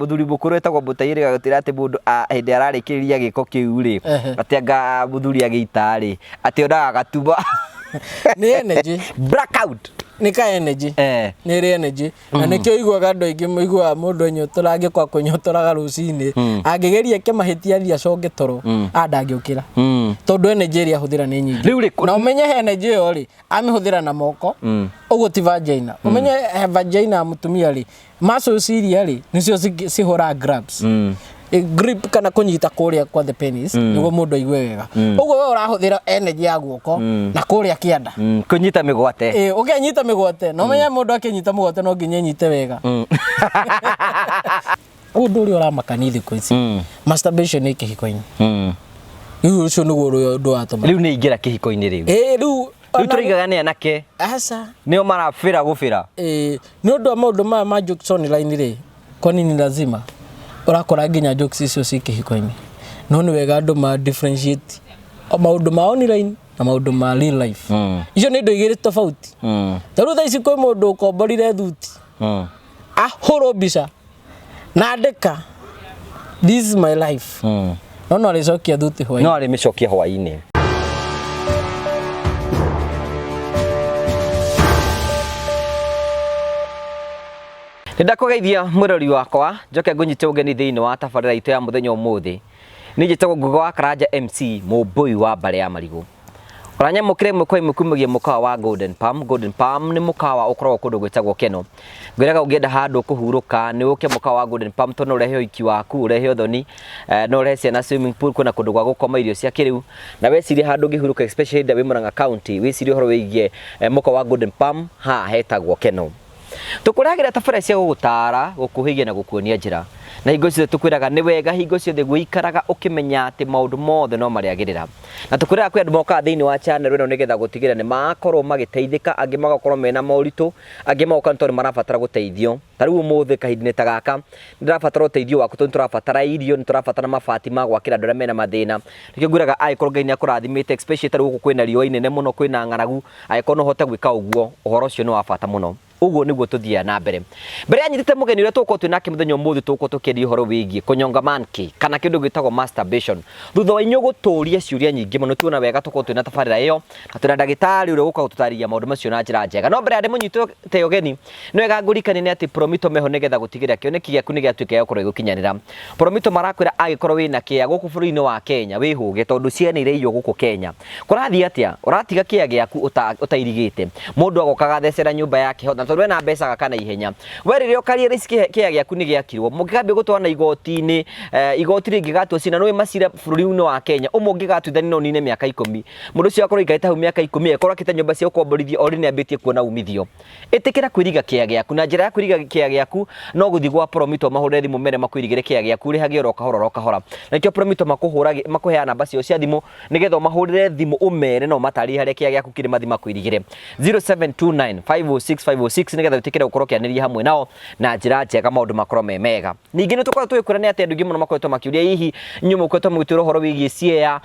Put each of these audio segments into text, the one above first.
Mũthuri mũkũrũ etagwo Mũtairĩ agĩtwĩra atĩ mũndũ hĩndĩ ararĩkĩrĩria gĩko kĩu rĩ, atĩ anga mũthuri agĩita rĩ, atĩ onaga gatuma. Nĩ energy. Blackout. Nĩ ka energy. Nĩ ĩrĩ energy. Na nĩkĩo ũiguaga andũ aingĩ maiguaga mũndũ enyotora angĩkorwo akũnyotoraga rũcinĩ, angĩgeria eke mahĩtia athiĩ acoke toro, a ndangĩũkĩra. Tondũ energy ĩrĩa ahũthĩra nĩ nyingĩ. Rĩu rĩ, Na ũmenye he energy ĩyo rĩ, amĩhũthĩra na moko, ũguo ti vagina. Ũmenye he vagina ya mũtumia rĩ, muscles iria rĩ nĩcio cihũraga grabs. Grip kana kũnyita kũrĩa kwa the penis nĩguo mũndũ aigue wega. Ũguo we ũrahũthĩra energy ya guoko na kũrĩa kĩanda. Kũnyita mĩgwate. Ĩ, ũkĩnyita mĩgwate na ũmenye mũndũ akĩnyita mũgwate no nginya enyite wega. Ũndũ ũrĩa ũramakania thikũ ici, masturbation ĩ kĩhiko-inĩ. Rĩu ũcio nĩguo ũndũ watũma. Rĩu nĩ ingĩra kĩhiko-inĩ rĩu. Ĩ, rĩu Rĩu tũraigaga nĩ anake. Aca. Nĩo marabĩra gũbĩra. Ĩĩ, nĩ ũndũ wa maũndũ maya ma jokes online rĩ, kwa nini lazima ũrakora nginya jokes icio ci kĩhiko-inĩ. No nĩ wega andũ ma differentiate maũndũ ma online na maũndũ ma real life. Icio nĩ indo igĩrĩ tofauti. Ta rĩu thaa ici kwĩ mũndũ ũkomborire thuti, ahũrwo mbica na andĩka this is my life. No no arĩcokia thuti hwaĩ. No arĩmĩcokia hwaĩ-inĩ. Nĩ ndakũgeithia mwĩrori wakwa, njoke ngũnyite ũgeni thĩinĩ wa tabarĩra itũ ya mũthenya ũmũthĩ. Niĩ njĩtagwo Nguga wa Karanja MC, mũmbũi wa mbarĩ ya marigũ. Ũranyamũkĩra ĩmwe kwa ĩmwe kumagia mũkawa wa Golden Palm. Golden Palm nĩ mũkawa ũkoragwo kũndũ gwĩtagwo Keno. Ngwĩraga ũngĩenda handũ kũhurũka nĩ ũke mũkawa wa Golden Palm tondũ no ũrehe ũhiki waku, ũrehe ũthoni, no ũrehe ciana swimming pool, kwĩna kũndũ gwa gũkoma irio cia kĩrĩu. Na weciria handũ ũngĩhurũka especially hĩndĩ ĩrĩa wĩ Murang'a County, wĩcirie ũhoro wĩgiĩ mũkawa wa Golden Palm, haha hetagwo Keno. Tũkũrehagĩra tabarĩra cia gũgũtaara, gũkũhĩgia na gũkuonia njĩra. Na hingo ciothe tũkwĩraga nĩ wega hingo ciothe gũikaraga ũkĩmenya atĩ maũndũ mothe no marĩagĩrĩra. Na tũkwĩraga kwĩ andũ mokaga thĩinĩ wa channel ĩno nĩgetha gũtigĩrĩra nĩ makorwo magĩteithĩka, angĩ magakorwo mena moritũ, angĩ magoka nĩ tondũ nĩ marabatara gũteithio. Ta rĩu ũmũthĩ kahinda-inĩ ta gaka nĩ ndĩrabatara ũteithio waku tondũ nĩ tũrabatara irio, nĩ tũrabatara mabati ma gwakĩra andũ arĩa mena mathĩna. Nĩkĩo ngwĩraga angĩkorwo Ngai nĩ akũrathimĩte especially ta rĩu gũkũ kwĩna riũa inene mũno, kwĩna ng'aragu, angĩkorwo no ũhote gwĩka ũguo, ũhoro ũcio nĩ wa bata mũno. Ũguo nĩguo tũthiaga na mbere. Mbere ya nyitĩte mũgeni ũrĩa tũgũkorwo twĩ nake mũthenya ũmũthĩ, tũgũkorwo tũkĩaria ũhoro wĩgiĩ kũnyonga monkey kana kĩndũ gĩtagwo masturbation. Thutha wa inyuĩ gũtũria ciũria nyingĩ mũno, tuona wega tũkorwo twĩ na tabarĩra ĩyo na twĩna ndagĩtarĩ ũrĩa ũgũka gũtũtarĩria maũndũ macio na njĩra njega. No mbere ya ndĩmũnyitĩte ũgeni, nĩ wega ngũririkanie nĩ atĩ Promito meho nĩgetha gũtigĩrĩra kĩoneki gĩaku nĩ gĩatuĩka gĩa gũkorwo gĩgũkinyanĩra. Promito marakwĩra angĩkorwo wĩna kĩa gũkũ bũrũri-inĩ wa Kenya wĩhũge tondũ ciana iraiywo gũkũ Kenya. Kũrathiĩ atĩa? Ũratiga kĩa gĩaku ũtairigĩte. Mũndũ agoka agathecera nyũmba yake ho, na tondũ ena mbeca agaka na ihenya. We rĩrĩa ũka realize kĩa gĩaku nĩ gĩakirwo, mũngĩkambia gũtwarana igoti-inĩ, igoti rĩngĩgatua cira, nĩ ũĩ macira bũrũri-inĩ wa Kenya, ũmwe ũngĩgatuithania no ũnine mĩaka ikũmi. Mũndũ ũcio akorwo aikarĩte hau mĩaka ikũmi, akorwo akĩte nyũmba cia gũkomborithio, already nĩ ambĩtie kuona umithio. Ĩtĩkĩra kwĩriga kĩa gĩaku, na njĩra ya kwĩriga kĩa gĩaku no gũthiĩ gwa Promito mahũrĩre thimũ mere makwĩrigĩre kĩa gĩaku, ũrĩhage oro kahora oro kahora. Na nĩkĩo Promito makũheaga namba ciao cia thimũ nĩgetha ũmahũrĩre thimũ ũmere na ũmatarĩrie harĩa kĩa gĩaku kĩrĩ mathiĩ makwĩrigĩre. 0729 506 506 nĩgetha wĩtĩkĩre gũkorwo ũkĩaranĩria hamwe nao na njĩra njega maũndũ makorwo me mega. Ningĩ nĩ tũkoragwo tũgĩkwĩra nĩ atĩ andũ aingĩ mũno makoretwo makĩũria hihi inyuĩ mũkoretwo mũgĩtwĩra ũhoro wĩgiĩ ciea,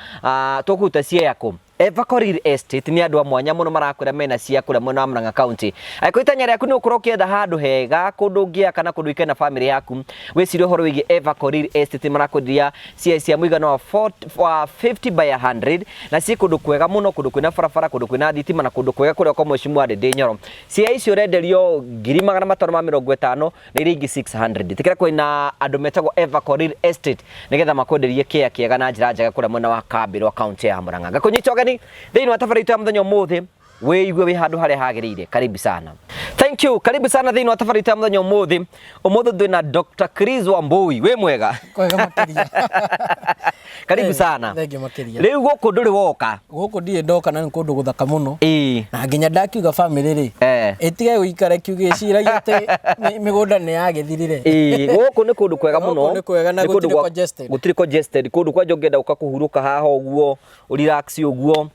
tũkũruta ciea kũ? Everco Real Estate nĩ andũ a mwanya mũno marakwĩra mena cia kũrĩa mwena wa Murang'a County. Angĩkorwo itanya rĩaku nĩ gũkorwo ũkĩetha handũ hega kũndũ ũngĩaka na kũndũ ũikare na famĩlĩ yaku, wĩcirie ũhoro wĩgiĩ Everco Real Estate. Marakwenderia cia cia mũigana wa 50 by 100 na ciĩ kũndũ kwega mũno, kũndũ kwĩna barabara, kũndũ kwĩna thitima na kũndũ kwega kũrĩa kwa Mheshimiwa Ndindi Nyoro. Cia icio ũrenderio ngiri magana matano ma mĩrongo ĩtano na iria ingĩ 600. Ĩtĩkĩra kwĩna andũ metagwo Everco Real Estate nĩgetha makwenderie kĩa kĩega na njĩra njega kũrĩa mwena wa Kambĩrwa kaunti ya Murang'a. Ngakũnyita ũgeni thĩinĩ wa tabarĩra itũ ya mũthenya ũmũthĩ, wĩigue wĩ handũ harĩa hagĩrĩire. Karibu sana. Thank you. Karibu sana thĩinĩ wa tabarĩra itũ ya mũthenya ũmũthĩ. Ũmũthĩ twĩna Dr. Chris Wambui. Wĩ mwega? Kwega makĩria. Karibu sana. Thengiũ makĩria. Rĩu gũkũ ndũrĩ woka. Gũkũ ndirĩ ndoka na nĩ kũndũ gũthaka mũno. Ĩĩ. Na nginya ndakiuga famĩlĩ rĩ, ĩtige gũikara ĩgĩciragia atĩ mĩgũnda nĩ yagĩthirire. Ĩĩ, gũkũ nĩ kũndũ kwega mũno. Gũkũ nĩ kwega na Nĩ kũndũ gũtirĩ congested. Gũtirĩ congested. Kũndũ kwanja ũngĩenda gũka kũhurũka haha ũguo, relax ũguo.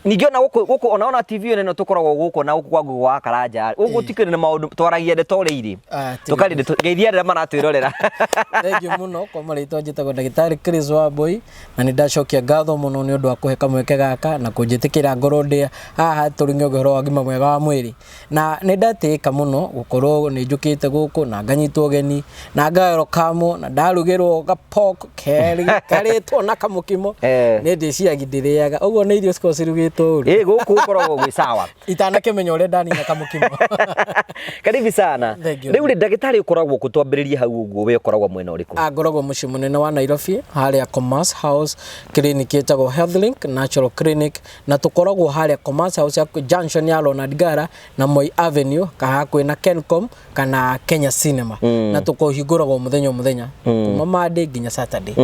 Ningĩ ona gũkũ, gũkũ ona ona TV TV ĩno tũkoragwo gũkũ na gũkũ kwa Google wa Karanja gũkũ tikĩrĩ na maũndũ twaragia ndeto ũrĩa irĩ. Ah, ti Tũkaria ndeto ngeithia arĩa maratwĩrorera. Thank you mũno kwa marĩtwa njĩtagwo ndagĩtarĩ Chris Wambui na nĩ ndacokia ngatho mũno nĩ ũndũ wa kũhe kamweke gaka na kũnjĩtĩkĩra ngorwo ndĩ haha tũrĩ ũhoro wa ũgima mwega wa mwĩrĩ. Na nĩ ndatĩĩka mũno gũkorwo nĩ njũkĩte gũkũ na nganyitwo ũgeni na ngawerokamwo na ndarugĩrwo ga pork karĩtwo na kamũkimo. Nĩ ndĩciragia ndĩrĩaga ũguo nĩ irio cikoragwo cirugĩtwo ũru. Ĩ gũkũ gũkoragwo gwĩ sawa. Itanakĩmenya ũrĩa ndanina kamũkimo. Karibu sana. Thank you. Rĩu rĩ ndagĩtarĩ ũkoragwo kũ twambĩrĩrie hau ũguo we ũkoragwo mwena ũrĩkũ? Ah, ngoragwo mũciĩ mũnene wa Nairobi harĩa Commerce House clinic ĩtagwo Healthlink Natural Clinic na tũkoragwo harĩa Commerce House ya junction ya Ronald Ngala na Moi Avenue kana hakuhĩ na Kencom kana Kenya Cinema. Na tũkũhingũragwo mũthenya o mũthenya kuma Monday nginya Saturday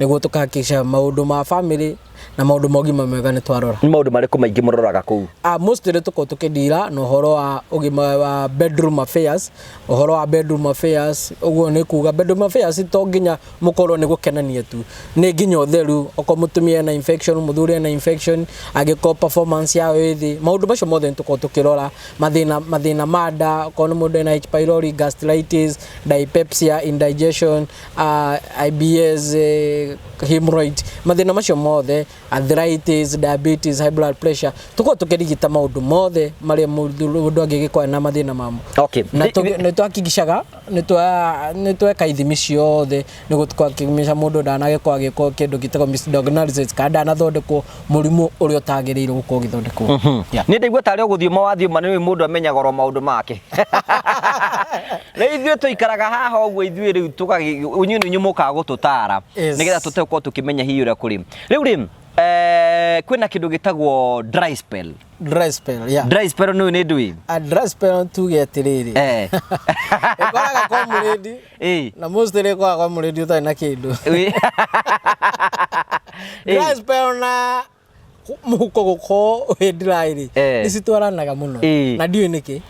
nĩguo tũkahakikisha maũndũ ma family na maũndũ ma ũgima mwega nĩ twarora. Nĩ maũndũ marĩkũ maingĩ mũroraga kũu? Mostly tũkoragwo tũkĩdira na ũhoro wa ũgima wa bedroom affairs, ũhoro wa bedroom affairs, ũguo nĩ kuga bedroom affairs to nginya mũkorwo nĩ gũkenania tu, nĩ nginya ũtheru, okorwo mũtumia ena infection, mũthuri ena infection, angĩkorwo performance yao ĩ thĩ, maũndũ macio mothe nĩ tũkoragwo tũkĩrora, mathĩna ma nda, okorwo nĩ mũndũ ena H pylori, gastritis, dyspepsia, indigestion, IBS, hemorrhoid, mathĩna macio mothe, arthritis, diabetes, high blood pressure, tũkoragwo tũkĩrigita maũndũ mothe marĩa mũndũ angĩgĩkorwo na mathĩna mamo. Na nĩ twahakikishaga nĩ tweka ithimi ciothe nĩguo tũkahakikisha mũndũ ndanagĩkorwo agĩkwo kĩndũ gĩtagwo misdiagnosis kana ndanathondekwo mũrimũ ũrĩa ũtagĩrĩirwo gũkorwo ũgĩthondekwo. Yeah. Nĩ ndaigua tarĩ ũgũthiũma wathiũma nĩ mũndũ amenyaga oro maũndũ make. Na ithuĩ tũikaraga haha ũguo ithuĩ rĩu inyuĩ nĩ inyuĩ mũkaga gũtũtara nĩgetha tũtekorwo tũkĩmenya hihi ũrĩa kũrĩ. Rĩu rĩ kwĩna kĩndũ gĩtagwo dry spell. Dry spell, yeah. Dry spell nĩ nĩ ndũĩ? A dry spell tuge atĩrĩrĩ. Ĩkoraga kwa mũrĩndi. Na mostly ĩkoraga kwa mũrĩndi ũtarĩ na kĩndũ. Dry spell na mũhuko gũkorwo wĩ dry rĩ, nĩ citwaranaga mũno. Na ndiũĩ nĩkĩ.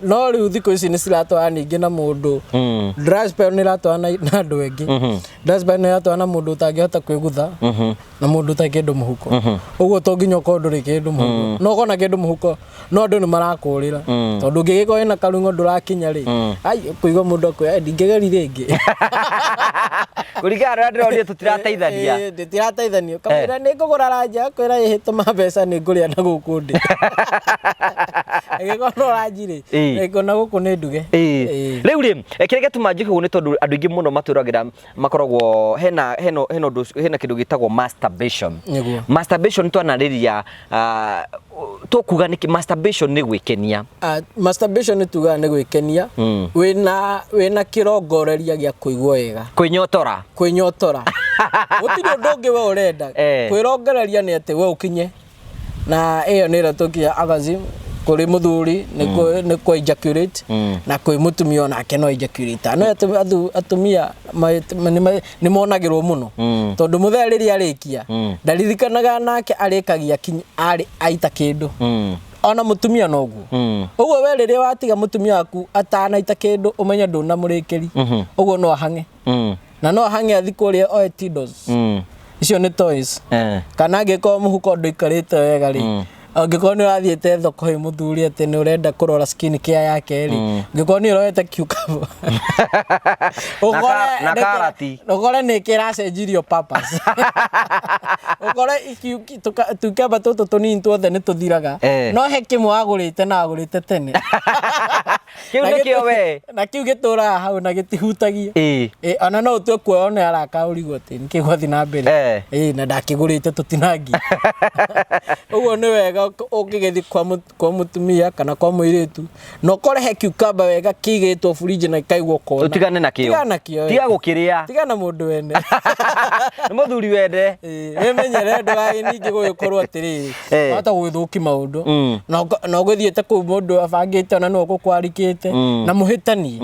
No rĩu thikũ ici nĩ ciratwarana ningĩ na mũndũ. Dry spell nĩ ĩratwarana na andũ aingĩ. Dry spell nĩ ĩratwarana na mũndũ ũtangĩhota kwĩgutha na mũndũ ũtarĩ kĩndũ mũhuko. Ũguo to nginya ũkorwo ndũrĩ kĩndũ mũhuko. No ũkorwo na kĩndũ mũhuko no andũ nĩ marakũrĩra. Tondũ ũngĩgĩkorwo wĩna karung'o ndũrakinya rĩ, ai ũkũigua mũndũ akwĩra ndingĩgeria rĩngĩ. Kũringana na ũrĩa ndĩronire tũtirateithania. Tũtirateithania. Kamũira nĩ ngũgũra ranja, akwĩra ĩhĩ tũma mbeca nĩ ngũrĩa na gũkũ ndĩ. Angĩkorwo no ranji rĩ, na gũkũ nĩ nduge. Rĩu rĩ, kĩrĩa gĩatũma njuge ũguo nĩ tondũ andũ aingĩ mũno matwĩragĩra makoragwo hena hena hena ũndũ hena kĩndũ gĩtagwo masturbation. Nĩguo. Masturbation twanarĩria tũkuga nĩkĩ masturbation nĩ gwĩkenia. Masturbation nĩ tugaga nĩ gwĩkenia. Wĩna kĩrongoreria gĩa kũigua wega. Kwĩnyotora. Kwĩnyotora. Gũtirĩ ũndũ ũngĩ we ũrenda. Kwĩrongoreria nĩ atĩ we ũkinye. Na ĩyo nĩ ĩrĩa tũkinya orgasm kũrĩ mũthuri nĩ kũ ejaculate na kwĩ mũtumia onake no ejaculate. No atumia nĩ monagĩrwo mũno. Tondũ mũthee rĩrĩa arĩkia, ndaririkanaga nake arĩkagia arĩ aita kĩndũ. Ona mũtumia noguo. Ũguo we rĩrĩa watiga mũtumia waku atanaita kĩndũ ũmenye ndũnamũrĩkĩri. Ũguo no ahang'e. Na no ahang'e athiĩ kũrĩa oe Tidos. Icio nĩ toys. Kana angĩkorwo mũhuko ndũikarĩte wega rĩ, angĩkorwo nĩ ũrathiĩte thoko ĩ mũthuri atĩ nĩ ũrenda kũrora skin care yake rĩ, angĩkorwo nĩ ũroete cucumber. Na karati. Ũkore nĩ kĩracenjirio purpose. Ũkore cucumber tũtũ tũnini tuothe nĩ tũthiraga. No he kĩmwe wagũrĩte na wagũrĩte tene. Kĩu nĩkĩo we. Na kĩu gĩtũraga hau na gĩtihutagio. Ona no ũtue kuoya one araka ũrigwo atĩ nĩkĩ gwathiĩ na mbere. Na ndakĩgũrĩte tũtinangie. Ũguo nĩ wega ũngĩgĩthiĩ kwa mũtumia kana kwa mũirĩtu na ũkore he cucumber wega kĩigĩtwo fridge na gĩkaigwo kona. Ũtigane nakĩo. Tigana nakĩo. Tiga gũkĩrĩa. Tigana na mũndũ wene. Nĩ mũthuri wende. Wĩmenyere ndũgathiĩ ningĩ gũgĩkorwo atĩrĩrĩ, wahota gũgĩthũkia maũndũ. Na ũgĩthiĩte kũu mũndũ abangĩte ona nĩwe ũgũkwarikĩte na mũhĩtanie.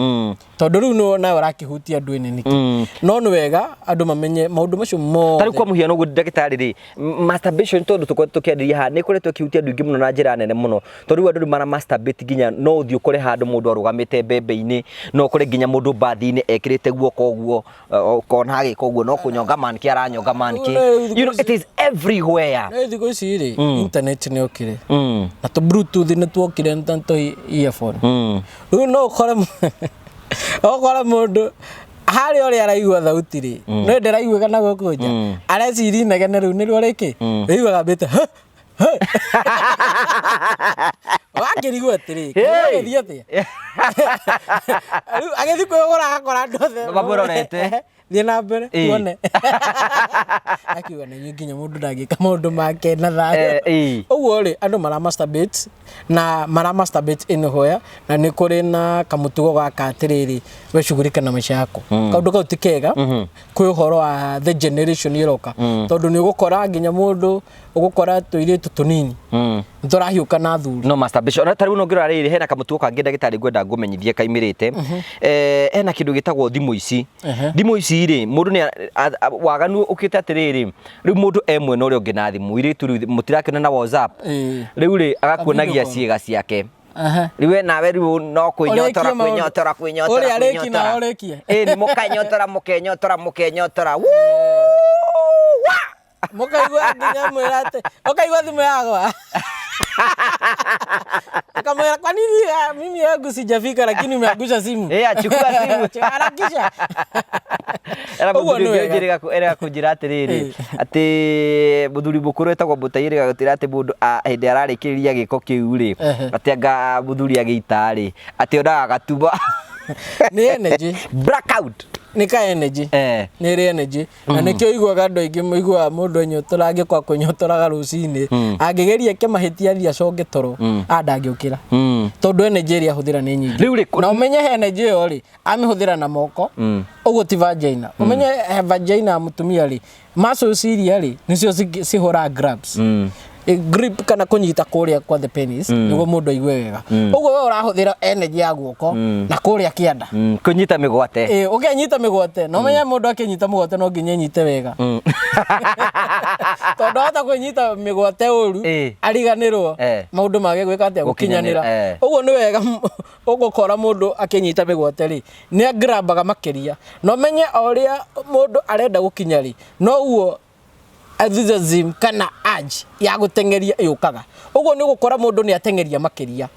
Tondũ rĩu nĩwe nawe ũrakĩhutia andũ ene nĩkĩ. No nĩ wega andũ mamenye maũndũ macio mothe. Ta rĩu kwa mũhiano ũguo ndagĩtarĩ rĩ, masturbation tondũ tũkoretwo tũkĩarĩria haha nĩ ĩkoretwo ĩkĩhutia ĩrakĩhutia andũ aingĩ mũno na njĩra nene mũno, tondũ rĩu andũ rĩu mara masturbate nginya no ũthiĩ ũkore handũ mũndũ arũgamĩte mbembe-inĩ, no ũkore nginya mũndũ mbathi-inĩ ekĩrĩte guoko ũguo, ũkona agĩka ũguo no kũnyonga manki aranyonga manki. It is everywhere. No thikũ ici rĩ, internet nĩ yokire na tũ Bluetooth nĩ tuokire na tũ earphone. Rĩu no ũkore mũndũ harĩa ũrĩa araigua thauti rĩ, no ndĩraiguĩka na gũkũ nja, areciria inegene rĩu nĩrĩo rĩkĩ rĩiguaga ambĩte wakĩrigwo atĩrĩ, Hey! gĩthiĩ atĩa? Rĩu agĩthiĩ kwĩgũra agakora andũ othe Mamũrorete. Thiĩ na mbere tuone. Akiuga na inyuĩ nginya mũndũ ndangĩka maũndũ make na thayũ. Ũguo rĩ, andũ mara masturbate na mara masturbate anywhere, na nĩ kũrĩ na kamũtugo gaka atĩrĩrĩ, we shughulika na maisha yako. Kaũndũ kau ti kega kwĩ ũhoro wa the generation ĩroka, tondũ nĩ ũgũkora nginya mũndũ ũgũkora tũirĩtu tũnini nĩ tũrahiũka na athuri. No masturbation ona tarĩu no ngĩrora rĩrĩ, hena kamũtugo kangĩ ndagĩtarĩ ngwenda ngũmenyithie kaimĩrĩte. Hena kĩndũ gĩtagwo thimũ ici. Thimũ ici rĩ, mũndũ nĩ waganu ũkĩte atĩrĩrĩ, rĩu mũndũ e mwena ũrĩa ũngĩ na thimũ, irĩtu rĩu mũtirakĩona na WhatsApp, rĩu rĩ agakuonagia ciĩga ciake. Rĩu we nawe rĩu no kwĩnyotora Ũrĩkie maũndũ. kwĩnyotora kwĩnyotora Ũrĩa arĩki na kwĩnyotora. ũrĩkie. Ĩ nĩ mũkenyotora mũkenyotora mũkenyotora. Wuu! Wa! Mũkaigua nginya mwĩra atĩ ũkaigua thimũ yagwa, akamwĩra, "Kwa nini mimi yangu sijafika lakini umeangusha simu?" Eh, achukua simu. Harakisha. Era Ũguo mũthuri nĩ ũngĩ wega. ũnjĩrĩga kũnjĩra atĩrĩrĩ, atĩ mũthuri mũkũrũ etagwo Mũtai erĩga gũtwĩra atĩ mũndũ hĩndĩ ararĩkĩrĩria gĩko kĩu rĩ, atĩ anga mũthuri agĩita rĩ, atĩ onaga gatuma. Nĩ energy. Blackout. Nĩ ka energy. Nĩ ĩrĩ energy na nĩkĩo iguaga andũ aingĩ maiguaga mũndũ enyotora angĩkorwo akũnyotoraga rũcinĩ, angĩgeria kĩmahĩtia athiĩ aconge toro, ndangĩũkĩra, tondũ energy ĩrĩa ahũthĩra nĩ nyingĩ. Rĩu rĩ, Na ũmenye he energy ĩyo rĩ, amĩhũthĩra na moko ũguo ti vagina. Ũmenye he vagina ya mũtumia rĩ, muscles iria rĩ nĩcio cihũraga grabs. Grip kana kũnyita kũrĩa kwa the penis nĩguo mũndũ aigue wega. Ũguo we ũrahũthĩra energy ya guoko na kũrĩa kĩanda. Kũnyita mĩgwate. Ĩ, ũkĩnyita mĩgwate, na ũmenye mũndũ akĩnyita mũgwate no nginya enyite wega, tondũ ahota kwĩnyita mĩgwate ũru, ariganĩrwo, maũndũ mage gwĩka atĩa? Gũkinyanĩra. Gũkinyanĩra. Ũguo nĩ wega ũgũkora mũndũ akĩnyita mĩgwate rĩ, nĩ angrabaga makĩria, na ũmenye o ũrĩa mũndũ arenda gũkinya rĩ, noguo enthusiasm kana urge ya gũteng'eria yũkaga. Ũguo nĩ ũgũkora mũndũ nĩ ateng'eria makĩria.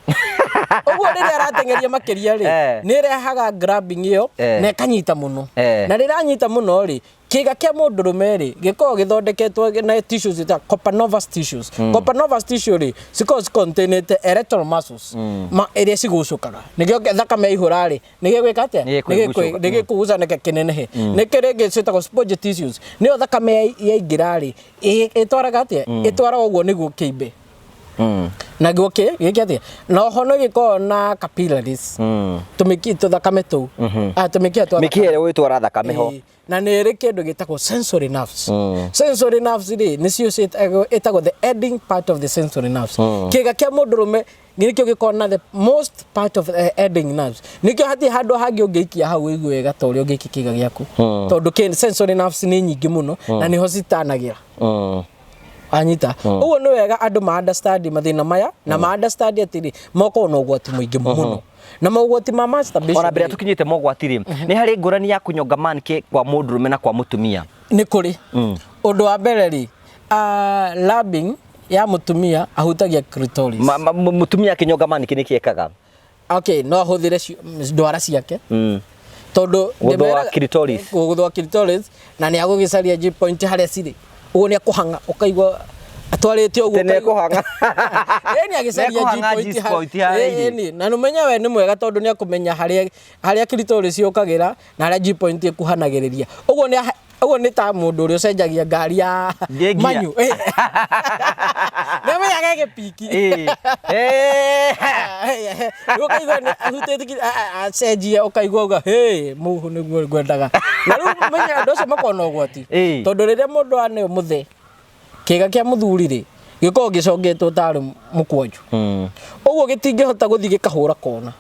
Ũguo rĩrĩa arateng'eria makĩria rĩ, nĩ ĩrehaga grabbing ĩyo na ĩkanyita mũno. Na rĩrĩa anyita mũno rĩ, kĩga kĩa mũndũrũme rĩ gĩkoragwo gĩthondeketwo na tissues ita Copanovas tissues. Copanovas tissue rĩ cikoragwo cicontainĩte erectile muscles ma ĩrĩa cigucũkaga, nĩkĩo thakame yaihũra rĩ nĩgĩgwĩka atĩa? Nĩgĩkwĩgucũka. Nĩgĩkũgucanĩka kĩnenehe. Nĩ kĩrĩ ĩngĩ ciĩtagwo spongy tissues, nĩyo thakame yaingĩra rĩ, ĩtwaraga atĩa? Ĩtwaraga ũguo nĩguo kĩimbe na guo kĩ gĩke atĩa. Na oho nĩ gĩkoragwo na capillaries, tũmĩki tũthakame tũu, tũmĩkiha twa mĩkiha ĩrĩa ũgĩtwara thakame ho. Ĩĩ. Na nĩ ĩrĩ kĩndũ gĩtagwo sensory nerves. Sensory nerves rĩ nĩcio ĩtagwo the ending part of the sensory nerves. Kĩga kĩa mũndũrũme nĩkĩo gĩkoragwo na the most part of the ending nerves. Nĩkĩo hatirĩ handũ hangĩ ũngĩikia hau ũigue wega ta ũrĩa ũngĩikia kĩga gĩaku, tondũ sensory nerves nĩ nyingĩ mũno na nĩho citanagĩra. Anyita ũguo nĩ wega andũ ma understand mathĩna maya na ma understand atĩrĩ makoragwo na ũgwati mũingĩ mũno na mogwati ma masturbation. Ona mbere ya tũkinyĩte mogwati rĩ, nĩ harĩ ngũrani ya kũnyonga manke kwa mũndũrũme na kwa mũtumia? Nĩ kũrĩ. Ũndũ wa mbere rĩ, rubbing ya mũtumia ahutagia clitoris. Mũtumia akĩnyonga manke nĩ kĩekaga? Okay, no ahũthĩre ndwara ciake, tondũ Gũthũa clitoris. Gũthũa clitoris, na nĩ agũgĩcaria G point harĩa cirĩ, ũguo nĩ akũhang'a ũkaigua atwarĩte ũguo. Tene ekũhang'a. Ĩĩ, nĩ agĩcaria Nĩekũhang'a G point G-point harĩa irĩ. Ĩĩ, na nũmenye we nĩ mwega tondũ nĩ akũmenya harĩa clitoris yũkagĩra na harĩa G point ĩkuhanagĩrĩria. Ũguo nĩ ũguo nĩ ta mũndũ ũrĩa ũcenjagia ngari ya Nĩ gear. manyu. Nĩ amenyaga gĩpiki. Rĩu ũkaigua nĩ ahutĩtie acenjia, ũkaigua uga hĩ mũhu nĩguo ngwendaga. Na rĩu menya andũ acio makoragwo na ũgwati, tondũ rĩrĩa mũndũ aneo mũthee kĩga kĩa mũthuri rĩ, Gĩkoragwo gĩcongetwo tarĩ mũkwanjũ. Ũguo gĩtingĩhota gũthiĩ gĩkahũra kona.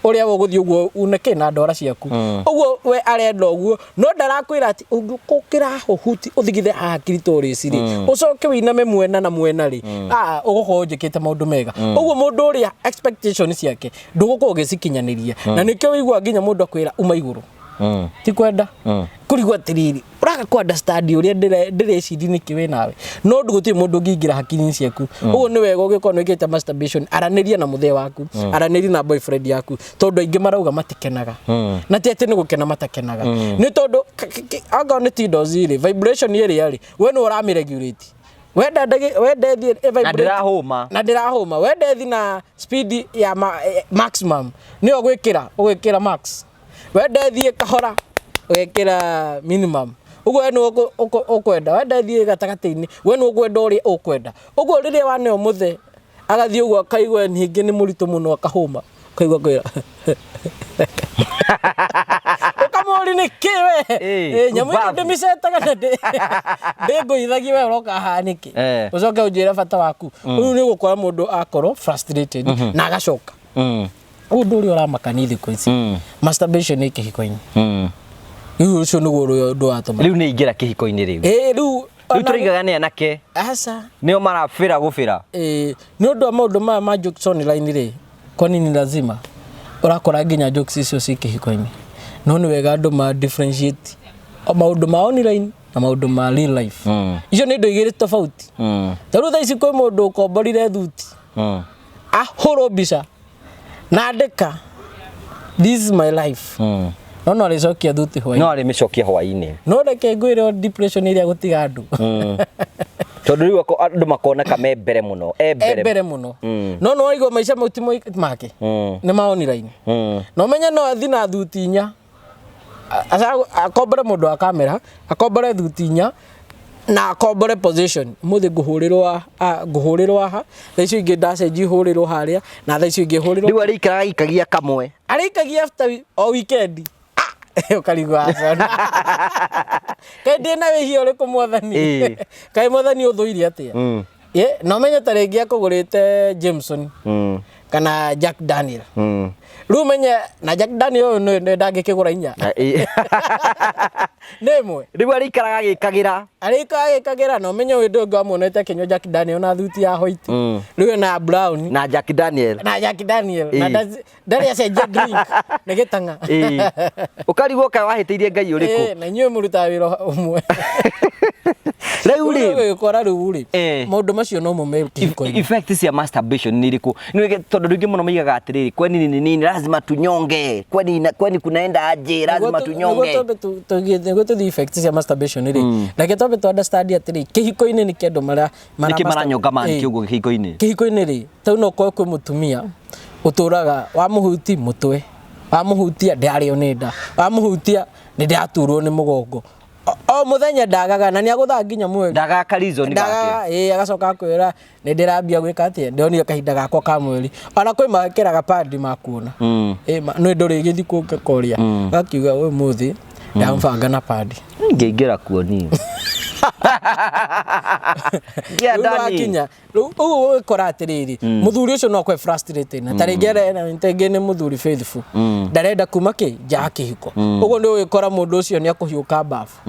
Ũrĩa we ũgũthiĩ ũguo unĩke na ndwara ciaku. Ũguo we arenda ũguo, no ndarakwĩra atĩ ũngĩũka ũkĩrahũhuti ũthigithe haha clitoris rĩ, ũcoke wĩiname mwena na mwena rĩ, ah, ũgũkorwo ũnjĩkĩte maũndũ mega. Ũguo mũndũ ũrĩa expectation ciake ndũgũkorwo ũgĩcikinyanĩria. Na nĩkĩo wĩiguaga nginya mũndũ akwĩra uma igũrũ. Ti kwenda. Kũrigwo atĩrĩrĩ, ũraga kũ understand ũrĩa ndĩreciria nĩkĩ wĩ nawe. No gũtirĩ mũndũ ũngĩingĩra hakiri-inĩ ciaku. Ũguo nĩ wega ũngĩkorwo nĩ wĩkĩte masturbation, aranĩria na mũthee waku, aranĩria na boyfriend yaku, tondũ aingĩ marauga matikenaga. Na ti atĩ nĩ gũkena matakenaga. Nĩ tondũ angorwo nĩ tindos rĩ, vibration ĩrĩa rĩ, we nĩwe ũramĩ regulate. Wenda wenda ĩthiĩ ĩ Na vibrate- ndĩrahũma. Na ndĩrahũma. Wenda ĩthiĩ na speed ya maximum, nĩyo ũgwĩkĩra, ũgwĩkĩra max. Wenda ĩthiĩ kahora, ũgekĩra minimum. Ũguo we nĩwe ũkwenda. Wenda ĩthiĩ gatagatĩ-inĩ, we nĩwe ũkwenda ũrĩa ũkwenda. Ũguo rĩrĩa waneo mũthee, agathiĩ ũguo akaigua ningĩ nĩ mũritũ mũno akahũma. Ũkaigua kwĩra. Ũkamũria nĩ kĩ we? Nyamũ ĩno kumbavu. ndĩmĩcetaga na ndĩngũithagia we ũroka haha nĩkĩ? Ũcoke ũnjĩre bata waku. Rĩu nĩ ũgũkora mũndũ akorwo frustrated na agacoka. Ũndũ ũrĩa ũramakania thikũ ici, masturbation ĩ kĩhiko-inĩ. Rĩu ũcio nĩguo ũndũ watũma. Rĩu nĩ ingĩra kĩhiko-inĩ rĩu. Ĩĩ, rĩu Rĩu ona- tũraigaga nĩ anake. Aca. Nĩo marabĩra gũbĩra. Ĩĩ, nĩ ũndũ wa maũndũ maya ma jokes online rĩ, kwa nini lazima ũrakora nginya jokes icio ci kĩhiko-inĩ. No nĩ wega andũ ma differentiate maũndũ ma online na maũndũ ma real life. Icio nĩ indo igĩrĩ tofauti. Ta rĩu thaa ici kwĩ mũndũ ũkomborire thuti, ahũrwo mbica na andĩka, "This is my life," no no arĩcokia thuti hwaĩ. No arĩmĩcokia hwaĩ-inĩ. No reke ngwĩre, depression ĩrĩa gũtiga andũ. Tondũ rĩu andũ makoneka me mbere mũno. E e mbere. Mbere mũno, no nĩ waigua maica mau ti make, nĩ ma online. Na ũmenye no athi na thuti inya, akombore mũndũ wa kamera, akombore thuti inya na akombore position. Mũthĩ ngũhũrĩrwo ngũhũrĩrwo haha, thaa icio ingĩ ndacenjia hũrĩrwo harĩa, na thaa icio ingĩ hũrĩrwo. Rĩu arĩikaraga aikagia kamwe. Arĩikagia after o weekend. Ah, ũkarigwo aca, kaĩ ndĩ na wĩhia ũrĩkũ, Mwathani? Kaĩ Mwathani ũthũire atĩa? Ĩ, na ũmenye ta rĩngĩ akũgũrĩte Jameson kana Jack Daniel. Rĩu ũmenye na Jack Daniel ũyũ nĩ ndangĩkĩgũra inya, nĩ ĩmwe. Rĩu arĩikaraga agĩkagĩra. Arĩka agĩkagĩra, na ũmenye ũyũ ndũngĩ wamuonete akĩnyua Jack Daniel na thuti ya white. Rĩu ena brown. Na Jack Daniel. Na Jack Daniel na ndarĩ acenjia drink, nĩ gĩtang'a. Ũkarigwo kaĩ wahĩtĩirie Ngai ũrĩkũ. Na inyuĩ mũrutaga wĩra ũmwe. Rĩu rĩ, Ũgĩkora rĩu rĩ, maũndũ macio no mo me kĩhiko-inĩ. Effect cia masturbation nĩ irĩkũ? Tondũ rĩngĩ mũno maigaga atĩrĩrĩ, kwani ni nini, lazima tunyonge, kwani kwani kunaenda aje, lazima tunyonge. Nĩguo tũthiĩ effect cia masturbation rĩ, reke twambe tu understand atĩrĩ, kĩhiko-inĩ nĩkĩ andũ mara Nĩkĩ maranyonga manĩkĩ ũguo kĩhiko-inĩ? Kĩhiko-inĩ rĩ, tau no ũkorwo kwĩ mũtumia ũtũraga wamũhuti mũtwe, wamũhutia ndĩrarĩo nĩ nda, wamũhutia nĩ ndĩraturwo nĩ mũgongo, o mũthenya ndagaga na nĩ agũthaga nginya mweri. Ndagaga ka reason gake. Ndagaga, ĩĩ, agacoka akwĩra nĩ ndĩrambia gwĩka atĩa, ndĩronire kahinda gakwa ka mweri. Ona kwĩ mekĩraga pandi makuona. Ĩĩ, nĩ ndũrĩ gĩthiĩ kũngĩkoria gakiuga ũmũthĩ ndamũbanga na pandi. Ngĩingĩra kuo niĩ. Ngĩa Rĩu Dani. wakinya rĩu ũguo ũgĩkora atĩrĩrĩ, mũthuri ũcio no akorwo frustrated, na ta rĩngĩ arenda, rĩngĩ nĩ mũthuri faithful, ndarenda kuma kĩ nja ya kĩhiko. Ũguo nĩ ũgĩkora mũndũ ũcio nĩ akũhiũka bafu.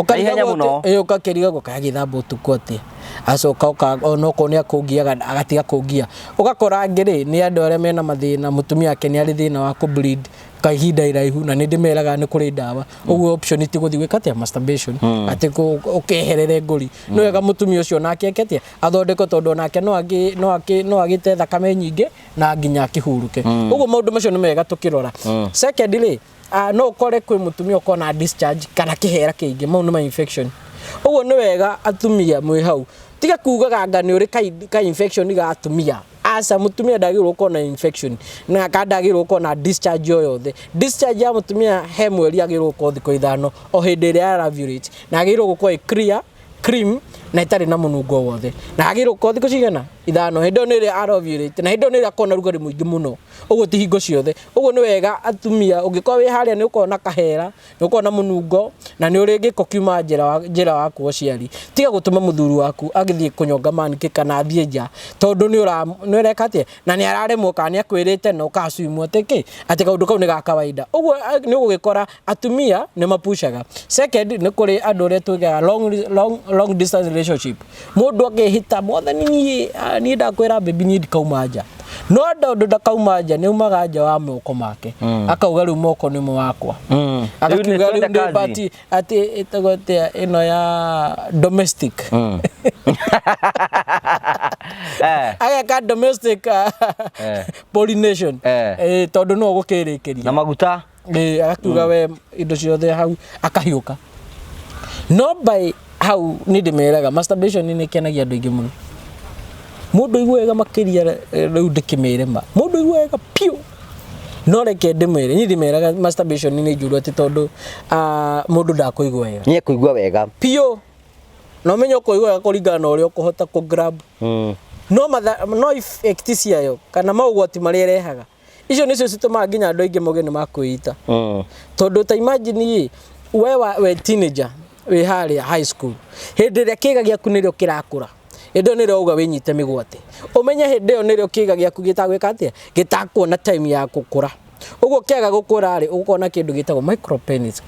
Na ihenya mũno. Ĩĩ, ũgakĩrigagwo kaĩ agĩthamba ũtukũ atĩa, acoka onokorwo nĩ akũngiaga agatiga kũngia. Ũgakora angĩ rĩ, nĩ andũ arĩa mena mathĩna, mũtumia wake nĩ arĩ thĩna wa kũ bleed kwa ihinda iraihu, na nĩ ndĩmeraga nĩ kũrĩ ndawa. Ũguo option ti gũthiĩ gwĩka atĩa masturbation atĩ ũkeherere ngũri. Nĩ wega mũtumia ũcio onake eke atĩa, athondekwo, tondũ onake no agĩte thakame nyingĩ na nginya akĩhurũke. Ũguo maũndũ macio nĩ mega tũkĩrora. Second rĩ, no ũkore kwĩ mũtumia ũkorwo na discharge kana kĩhera kĩingĩ, mau nĩ ma infection. Ũguo nĩ wega atumia mwĩ hau tiga kugaga anga nĩ ũrĩ ka infection ga atumia. Aca, mũtumia ndagĩrĩirwo gũkorwo na infection na ka ndagĩrĩirwo gũkorwo na discharge o yothe. Discharge ya mũtumia he mweri agĩrĩirwo gũkorwo thikũ 5 o hĩndĩ ĩrĩa ara ovulate, na agĩrĩirwo gũkorwo ĩ clear cream. Na ĩtarĩ na mũnungo wothe, na agĩrĩirwo gũkorwo thikũ cigana? 5. Hĩndĩ ĩyo nĩ ĩrĩa arovulate, na hĩndĩ ĩyo nĩ ĩrĩa akoragwo na rugarĩ mũingĩ mũno, ũguo ti hingo ciothe. Ũguo nĩ wega atumia, ũngĩkorwo wĩ harĩa nĩ ũkoragwo na kahera, nĩ ũkoragwo na mũnungo, na nĩ ũrĩ gĩko kiuma njĩra waku ũciari, tiga gũtũma mũthuri waku agĩthiĩ kũnyonga mankĩ kana athiĩ nja, tondũ nĩ ũreka atĩa, na nĩ araremwo kana nĩ akwĩrĩte na ũka assume atĩ kĩ, atĩ kaũndũ kau nĩ ga kawaida. Ũguo nĩ ũgũgĩkora atumia nĩ mapushaga. Second, nĩ kũrĩ andũ arĩa tugaga long, long, long distance relationship. Mũndũ akehĩta, mwathani niĩ, niĩ ndakwĩra baby niĩ ndikauma nja, no tondũ ndakauma nja, nĩ aumaga nja wa moko make, akauga rĩu moko nĩmo wakwa. Agakiuga rĩu ndĩ bati atĩ ĩtagwo atĩa ĩno ya domestic. Ageka domestic pollination. Tondũ no gũkĩrĩkĩria na maguta. Agakiuga we indo ciothe hau akahiũka. No by hau nĩ ndĩmeraga masturbation nĩ ĩkenagia andũ aingĩ mũno. Mũndũ aigua wega makĩria, rĩu ndĩkĩmĩre ma mũndũ aigua wega piũ. No reke ndĩmwĩre, niĩ ndĩmeraga masturbation nĩ njũru atĩ tondũ mũndũ ndakũigua wega. Nĩ ekũigua wega. Piũ. Na ũmenye ũkũigua wega kũringana na ũrĩa ũkũhota kũ grab. No matha, no effect ciayo kana maũgwati marĩa ĩrehaga, icio nĩcio citũmaga nginya andũ aingĩ mauge nĩ makwĩita. Tondũ ta imagine ĩ, we we teenager wĩ harĩa high school, hĩndĩ ĩrĩa kĩga gĩaku nĩrĩo kĩrakũra, hĩndĩ ĩyo nĩrĩo auga wĩnyite mĩgwate, ũmenye hĩndĩ ĩyo nĩrĩo kĩga gĩaku gĩtagwĩka atĩa, gĩtakuona time ya gũkũra. Ũguo kĩaga gũkũra rĩ, ũgũkorwo na kĩndũ gĩtagwo micropenis,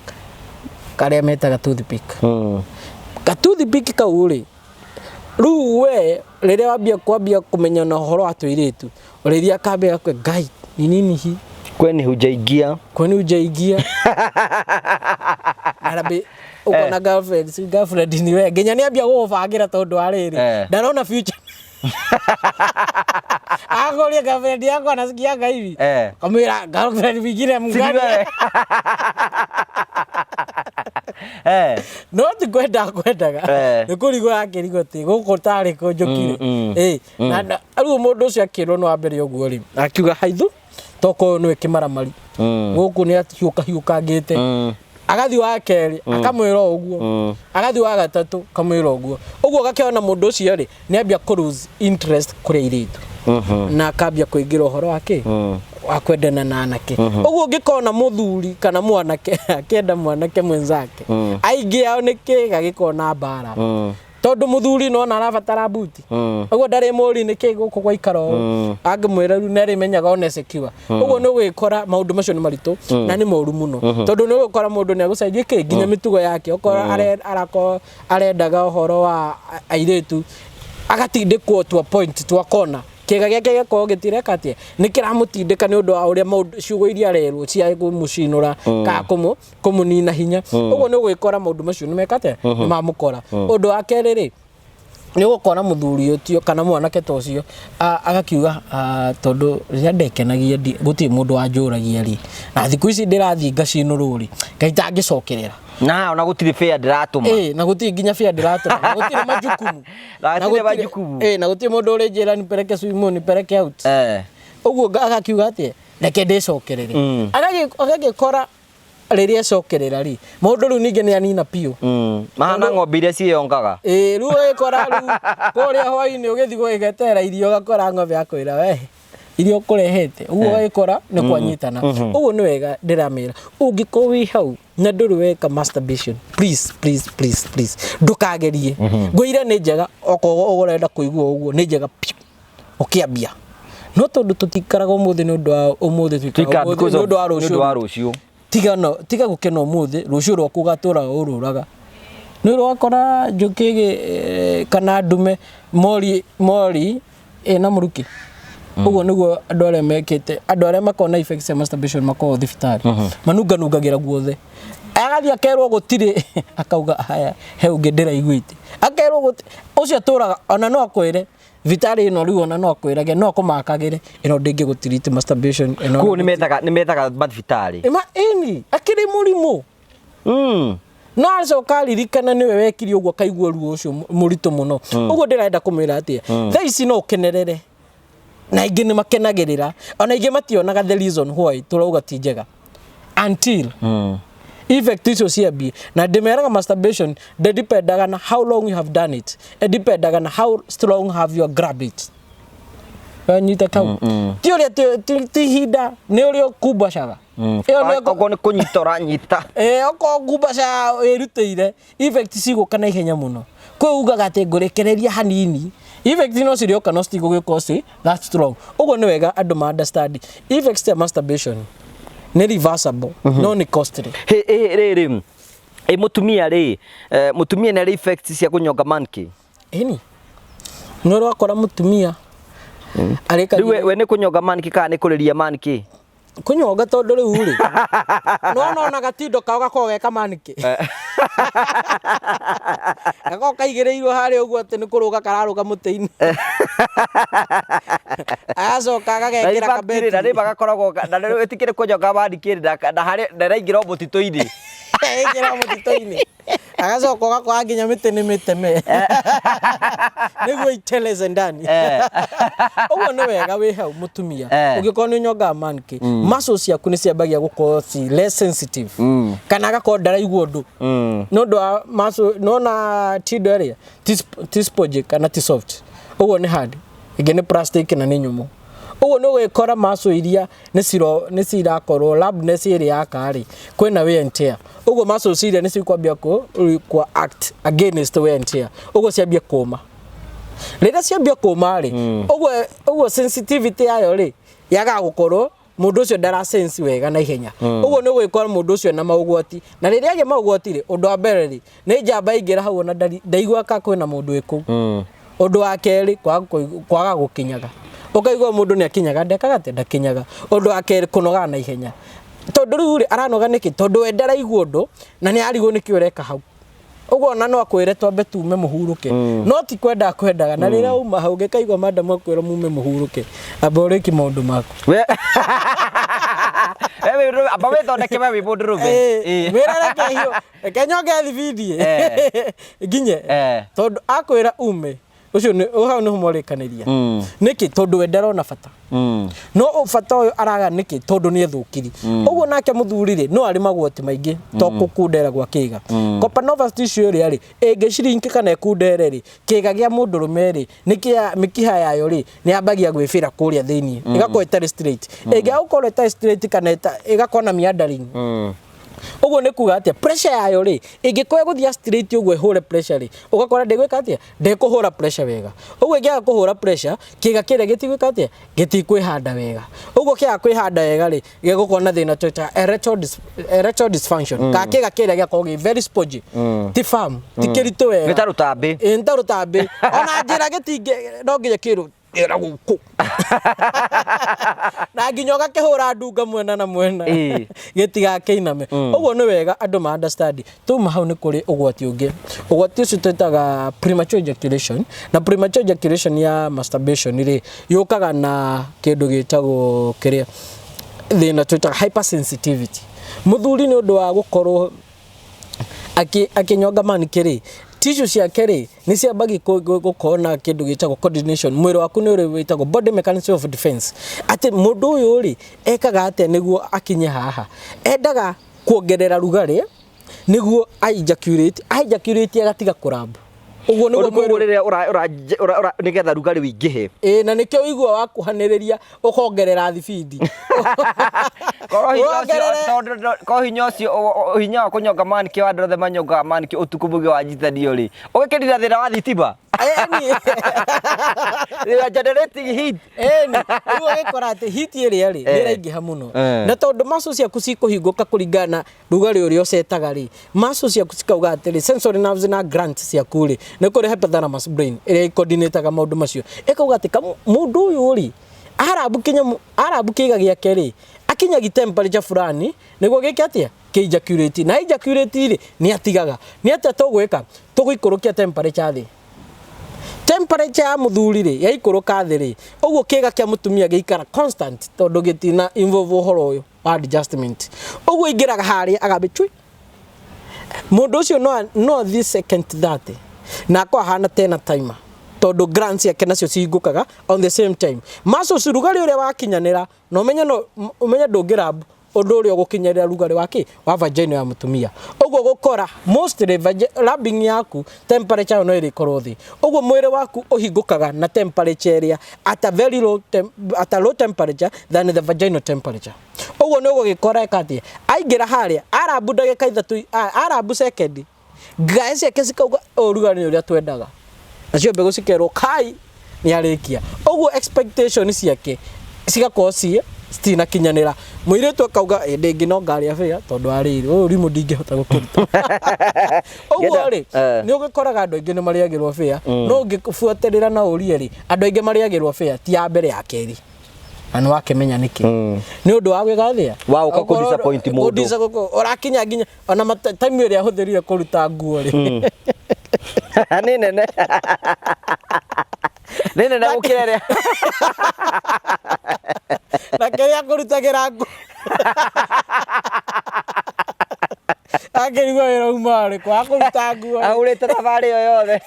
karĩa metaga toothpick. Ka toothpick kau rĩ, rĩu we rĩrĩa wambia kwambia kũmenya na ũhoro wa tũirĩtu, ũrĩthiaga kambia gakwe ngai ni nini hii? Kweni hujaingia. Kwani hujaingia? Arabi uko na girlfriend, si girlfriend ni we nginya nĩ ambia gũgũbangĩra tondũ wa rĩrĩ, ndarona future. Akũria girlfriend yako anasikiaga hivi? Kamwĩra girlfriend mwingine mgani? No ti kwenda kwendaga, nĩ kũrigwo akĩrigwo atĩ gũkũ tarĩ kũ njũkire. Na rĩu mũndũ ũcio akĩrwo no ambere ũguo rĩ, akiuga haithu tokorwo nĩwe kĩmaramari, gũkũ nĩ ahiũkahiũkangĩte. Agathiĩ wa kerĩ, akamwĩra o ũguo, agathiĩ wa gatatũ, akamwĩra ũguo ũguo. Ũgakĩona mũndũ ũcio rĩ, nĩ ambia kũ lose interest kũrĩ airĩtu, na akambia kũingĩra ũhoro wa kĩ wa kwendana na anake. Ũguo ũngĩkona mũthuri kana mwanake akĩenda mwanake mwenzake, aingĩ ao nĩ kĩga gĩkorwo na mbara, tondũ mũthuri nona arabatara buti, ũguo ndarĩ mũri nĩ kĩ gũkũ gwaikara ũũ, angĩmwĩra rĩu nĩ arĩmenyaga one secure. Ũguo nĩ ũgwĩkora maũndũ macio nĩ maritũ na nĩ moru mũno, tondũ nĩ ũgũkora mũndũ nĩ agũcenjia kĩ nginya mĩtugo yake. Okorwo arakorwo arendaga ũhoro wa airĩtu, agatindĩkwo to a point, to a corner, kĩga gĩake gĩgakorwo gĩtireka atĩa, nĩ kĩramũtindĩka nĩ ũndũ wa ũrĩa maũndũ ciugo iria arerwo cia kũmũcinũra kana kũmũnina hinya. Ũguo nĩ ũgwĩkora maũndũ macio nĩ meka atĩa, nĩ mamũkora. Ũndũ wa kerĩ rĩ, nĩ ũgũkora mũthuri ũcio kana mwanake ta ũcio agakiuga, tondũ rĩrĩa ndekenagia gũtirĩ mũndũ wanjũragia rĩ, na thikũ ici ndĩrathiĩ ngacinũrwo rĩ, Ngai tangĩcokerera. Na ona gũtirĩ fare ndĩratũma. Ĩ, na gũtirĩ nginya fare ndĩratũma, na gũtirĩ majukumu. Na Na gũtirĩ majukumu. Ĩ, na gũtirĩ mũndũ ũrĩnjĩra nipeleke swimming, nipeleke out. Ũguo agakiuga atĩa, reke ndĩcokerere. Agagĩkora rĩrĩa acokerera rĩ, mũndũ rĩu ningĩ nĩ anina biũ. Mahana ng'ombe iria ciĩyongaga. Ĩ, rĩu ũgĩkora rĩu kũrĩa hwainĩ ũgĩthiĩ gũgĩgetera irio, ũgakora ng'ombe yakwĩra, we irio ũkũrehete. Ũguo ũgagĩkora nĩ kwanyitana. Ũguo nĩ wega ndĩramĩra, ũngĩkorwo wĩ hau na ndũrĩ weka masturbation, please, please, please, please, ndũkagerie. Ngũire nĩ njega, okorwo ũrenda kũigua ũguo nĩ njega piũ ũkĩambia, no tondũ tũtikaraga ũmũthĩ nĩ ũndũ wa ũmũthĩ, tuikaraga Tuikaraga ũmũthĩ because nĩ of ũndũ wa nĩ ũndũ wa rũciũ. Rũciũ. Tiga no tiga gũkena ũmũthĩ, rũciũ rwaku ũgatũraga ũrũraga. Nĩ ũrakora njũkĩ kana ndume mori mori ĩna mũrukĩ. Ũguo nĩguo andũ arĩa mekĩte, andũ arĩa makoragwo na effects cia masturbation makoragwo thibitarĩ, manunganungagĩra guothe. Agathiĩ akerwo gũtirĩ, akauga haya, he ũngĩ ndĩraiguĩte, akerwo gũtirĩ. Ũcio atũraga ona no akwĩre thibitarĩ ĩno rĩu, ona no akwĩrage, no akũmakagĩre ĩno ndĩngĩgũtiriti masturbation ĩno. Koguo nĩ methaga mathibitarĩ. Ĩma ĩni akĩrĩ mũrimũ. No acoka aririkana nĩwe wekire ũguo, akaigua ruo ũcio mũritũ mũno. Ũguo ndĩrenda kũmwĩra atĩa, thaa ici no ũkenerere, na aingĩ nĩ makenagĩrĩra, ona aingĩ mationaga the reason why tũrauga ti njega until Effect icio ciambie. Na ndĩmeraga masturbation ndĩdipendaga na how long you have done it, ĩdipendaga na how strong have you grabbed it. Wanyita kau? Ti ũrĩa ti ihinda, nĩ ũrĩa ũkumbacaga. Ĩyo nĩ Koguo nĩ kũnyita ũranyita. Ĩĩ, okorwo ngumbaca wĩrutĩire, effect cigũka na ihenya mũno. Kwĩ ugaga atĩ ngũrekereria hanini, effect no cirĩoka no citigũgĩkorwo ci that strong. Ũguo nĩ wega andũ ma understand effects cia masturbation nĩ reversible, no nĩ costly. Rĩrĩ ĩ mũtumia rĩ, mũtumia nĩ arĩ effects cia kũnyonga monkey? Ĩni, nĩ ũrakora mũtumia arĩkagia. Rĩu we nĩ kũnyonga monkey kana nĩ kũrĩria monkey? Kũnyonga, tondũ rĩu rĩ, no nona gatindo kao gakoragwo ge kamanĩkĩ, gakoragwo kaigĩrĩirwo harĩa ũguo atĩ nĩ kũrũga kararũga mũtĩ-inĩ, agacoka agagekĩra Na rĩ kabeti. Magakoragwo na rĩu ĩtikĩrĩ kũnyonga monkey na harĩa na ĩraingĩra o mũtitũ-inĩ. Ĩngĩra mũtitũ-inĩ, agacoka ũgakora nginya mĩtĩ nĩ mĩteme nĩguo iteleze ndani. Ũguo nĩ wega wĩ hau mũtumia, ũngĩkorwo nĩ ũnyongaga monkey, muscles ciaku nĩ ciambagia gũkorwo ci less sensitive, kana agakorwo ndaraigua ũndũ nĩ ũndũ wa muscle. Nona tindo ĩrĩa ti spongy kana ti soft, ũguo nĩ hard, ĩngĩ nĩ plastic na nĩ nyũmũ. Ũguo nĩ ũgũgĩkora muscle iria nĩ cirakorwo roughness ĩrĩa yaka rĩ, kwĩna wear and tear. Ũguo muscles iria nĩ cikwambia kũ act against wear and tear, ũguo ciambie kũma. Rĩrĩa ciambia kũma rĩ, ũguo sensitivity yayo rĩ yagaga gũkorwo, mũndũ ũcio ndara sense wega na ihenya. Ũguo nĩ ũgwĩkora mũndũ ũcio na maũgwati, na rĩrĩa agĩa maũgwati rĩ, ũndũ wa mbere rĩ, nĩ njamba ingĩra hau ona ndaigua ka kwĩna mũndũ wĩ kũu. Ũndũ wa kerĩ, kwaga gũkinyaga, ũkaigua mũndũ nĩ akinyaga, ndekaga atĩa, ndakinyaga. Ũndũ wa kerĩ, kũnoga na ihenya, tondũ rĩu rĩ, aranoga nĩkĩ? Tondũ we ndaraigua ũndũ na nĩ arigwo nĩkĩ ũreka hau. Ũguo ona no akwĩre twambe tume mũhurũke, no ti kwenda kwendaga. Na rĩrĩa uma hau, ũngĩkaigua madamu akwĩra mume mũhurũke, amba ũrĩki maũndũ maku. Amba wĩthondeke we wĩ mũndũrũme. Wĩra reke hiũ, reke nyonge thibindi nginye. Tondũ akwĩra ume, ũcio nĩ hau nĩho mwarĩkanĩria. Nĩkĩ? Tondũ we ndarona bata. No bata ũyũ araga nĩkĩ? Tondũ nĩ ethũkiri. Ũguo nake mũthuri rĩ, no arĩ magwati maingĩ to kũkundera gwa kĩga. Copanovas tissue ĩrĩa rĩ ĩngĩcirinki kana ĩkundere rĩ, kĩga gĩa mũndũrũme rĩ, nĩ kĩa mĩkiha yayo rĩ, nĩ yambagia gwĩbĩra kũrĩa thĩinĩ, ĩgakorwo ĩtarĩ straight. Ĩngĩaga gũkorwo ĩtarĩ straight kana ĩgakorwo na meandering, ũguo nĩ kuga atĩa? Pressure yayo rĩ, ĩngĩkorwo ĩgũthiĩ straight ũguo ĩhũre pressure rĩ, ũgakora ndĩgwĩka atĩa? Ndĩkũhũra pressure wega. Ũguo ĩngĩaga kũhũra pressure, kĩga kĩrĩa gĩtigwĩka atĩa? Gĩtikwĩhanda wega. Ũguo kĩaga kwĩhanda wega rĩ, gĩgũkorwo na thĩna twĩtaga erectile dysfunction, kana kĩga kĩrĩa gĩgakorwo gĩ very spongy, ti firm, ti kĩritũ wega. Nĩ ta rũtambĩ. Ĩ, nĩ ta rũtambĩ. Ona njĩra gĩtingĩ, no nginya kĩrũ ĩra gũkũ na nginya ũgakĩhũra ndunga mwena na mwena gĩtigakĩiname. Ũguo nĩ wega andũ ma understand. Tuma hau, nĩ kũrĩ ũgwati ũngĩ. Ũgwati ũcio twĩtaga premature ejaculation. Na premature ejaculation ya masturbation rĩ, yũkaga na kĩndũ gĩtagwo kĩrĩa thĩna twĩtaga hypersensitivity. Mũthuri nĩ ũndũ wa gũkorwo akĩnyonga manĩkĩ rĩ, tissue ciake rĩ, nĩ ciambagia gũkorwo na kĩndũ gĩtagwo coordination. Mwĩrĩ waku nĩ ũrĩ wĩtagwo body mechanism of defense, atĩ mũndũ ũyũ rĩ, ekaga atĩa nĩguo akinye haha? Endaga kuongerera rugarĩ nĩguo a ejaculate, a ejaculate agatiga kũramba. Ũguo nĩguo koguo mwĩrĩ rĩrĩa nĩgetha rugarĩ wĩingĩhe. Ĩĩ, na nĩkĩo ũigua wakuhanĩrĩria ũkongerera thibindi. Korwo hinya ũcio korwo hinya ũcio hinya wa kũnyonga manĩkĩ wa andũ othe manyongaga manĩkĩ ũtukũ mũgima wanyitanio rĩ, ũgĩkĩnina thĩna wa thitima. Ĩni. They are generating heat. Ĩni, rĩu ũgĩkora atĩ heat ĩrĩa rĩ, nĩ ĩraingĩha mũno. Na tondũ muscle ciaku cikũhingũka kũringana na rugarĩ ũrĩa ũcetaga rĩ, muscle ciaku cikauga atĩrĩ, sensory nerves na glands ciaku rĩ, nĩ kũrĩ hypothalamus brain ĩrĩa ĩcoordinataga maũndũ macio, ĩkauga atĩ mũndũ ũyũ rĩ, arabu kĩnyamũ, arabu kĩga gĩake rĩ, akinyagi temperature fulani nĩguo gĩke atĩa? Kĩ ejaculate. Na ejaculate rĩ, nĩ atigaga. Nĩ atĩa tũgwĩka? Tũgũikũrũkia temperature thĩ. Temperature ya mũthuri rĩ, yaikũrũka thĩ rĩ, ũguo kĩga kĩa mũtumia gĩikara constant, tondũ gĩtina involve ũhoro ũyũ wa adjustment. Ũguo ingĩraga harĩa agambia chui. Mũndũ ũcio no athiĩ second 30 na akorwo ahana tena timer, tondũ glands ciake nacio cihingũkaga on the same time. Muscles, rugarĩ ũrĩa wakinyanĩra, na ũmenye, no ũmenye ndũngĩrambu Ũndũ ũrĩa ũgũkinyĩrĩra rugarĩ wa kĩ wa vagina ya mũtumia. Ũguo gũkora mostly rubbing yaku temperature ĩyo no ĩrĩkorwo thĩ. Ũguo mwĩrĩ waku ũhingũkaga na temperature ĩrĩa at a very low tem at a low temperature than the vaginal temperature. Ũguo nĩ ũgũgĩkora ĩka atĩa, aingĩra harĩa arambu ndagĩka 3, arambu sekendi ngaĩ ciake cikauga ũrugarĩ nĩ ũrĩa twendaga, nacio mbegũ cikerwo kai nĩ arĩkia. Ũguo expectation ciake cigakorwo ciĩ citinakinyanĩra. Mũirĩtu akauga ĩndĩ ĩngĩ no ngarĩa bĩa tondũ arĩrĩ ũyũ rimũ ndingĩhota gũkĩruta. Ũguo rĩ, nĩ ũgĩkoraga andũ aingĩ nĩ marĩagĩrwo bĩa, no ũngĩbuatĩrĩra na ũrie rĩ, andũ aingĩ marĩagĩrwo bĩa ti ya mbere ya kerĩ, na nĩ wakĩmenya nĩkĩ. Nĩ ũndũ wa gwĩka atĩa? Wa gũka kũ disappoint mũndũ. Ũrakinya nginya ona time ĩrĩa ahũthĩrire kũruta nguo rĩ, Nĩ nene, nĩ nene gũkĩra ĩrĩa na kĩrĩa kũrutagĩra nguo akĩrigwo wĩra uma ũrĩkũ wa kũruta nguo rĩ. Ahũrĩte thabarĩ ĩyo yothe.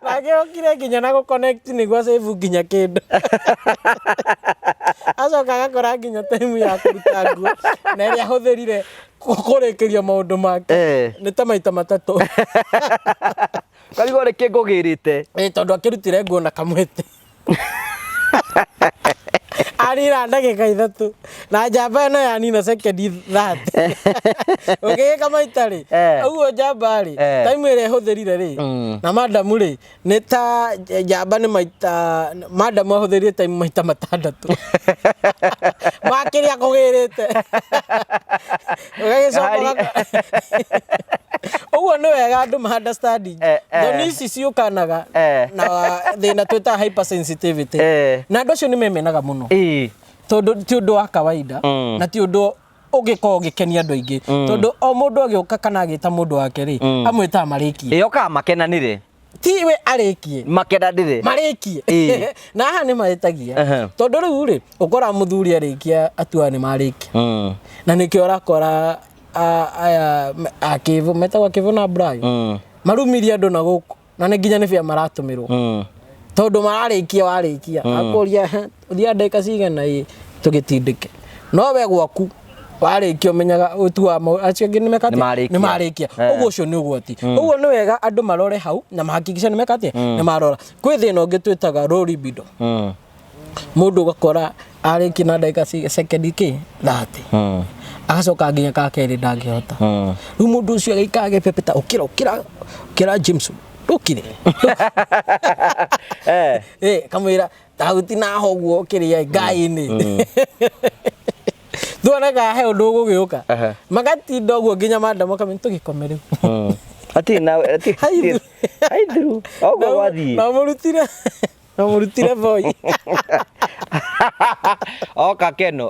Nake okire nginya na gũ-connect nĩguo save nginya kĩndũ, acoka agakora nginya time ya kũruta nguo na ĩrĩa ahũthĩrire kũrĩkĩria maũndũ make nĩ ta maita 3. Karigwo nĩ kĩ ngũgĩrĩte. Ĩ tondũ akĩrutire nguo na kamwĩtĩ anina ndagĩka 3 na njamba ĩno yanina sekendi 30 ũngĩgĩka maita rĩ, ũguo njamba rĩ, time ĩrĩa ĩhũthĩrire rĩ na madamu rĩ, nĩ ta njamba nĩ maita madamu ahũthĩrire time maita 6 ma kĩrĩa kũgĩrĩte. Ũgagĩcoka ũguo nĩ wega andũ ma understand thoni ici ciũkanaga na thĩna twĩtaga hypersensitivity, na andũ acio nĩ memenaga mũno tondũ ti ũndũ wa kawaida na ti ũndũ ũngĩkorwo ũgĩkenia andũ aingĩ, tondũ o mũndũ agĩũka kana agĩta mũndũ wake rĩ, amwĩtaga marĩkie. Ĩ okaga makenanĩre. Ti we arĩkie. Makenanĩre. Marĩkie. Na haha nĩ mahĩtagia, tondũ rĩu rĩ, ũkoraga mũthuri arĩkia atuaga nĩ marĩkia, na nĩkĩo ũrakora aya akĩvũ metagwo akĩvũ na Brayo marumirie andũ na gũkũ, na nĩ nginya nĩ bĩa maratũmĩrwo, tondũ mararĩkia warĩkia akũria ũthiaga ndagĩka cigana ĩ tũgĩtindĩke, no we gwaku warĩkia ũmenyaga ũtuaga acio angĩ nĩ meka atĩa? Nĩmarĩkia. Nĩ marĩkia. Ũguo ũcio nĩ ũgwati. Ũguo nĩ wega andũ marore hau na mahakikisha nĩ meka atĩa, nĩ marora. Kwĩ thĩna ũngĩ twĩtaga low libido. Mũndũ ũgakora arĩkia na ndagĩka sekendi kĩ 30, agacoka nginya ka kerĩ ndangĩhota. Rĩu mũndũ ũcio agaikara agĩpepeta, ũkĩra, ũkĩra, ũkĩra, James, ndũkire. Kamwĩra tahuti naho ũguo kĩrĩa ngai-inĩ tuonaga he ũndũ ũgũgĩũka. Magatinda ũguo nginya madam akamenya tũgĩkome rĩu. Atirĩ na Haithu. Haithiru oguo gwathiĩ. Na mũrutire boy. Oka keno.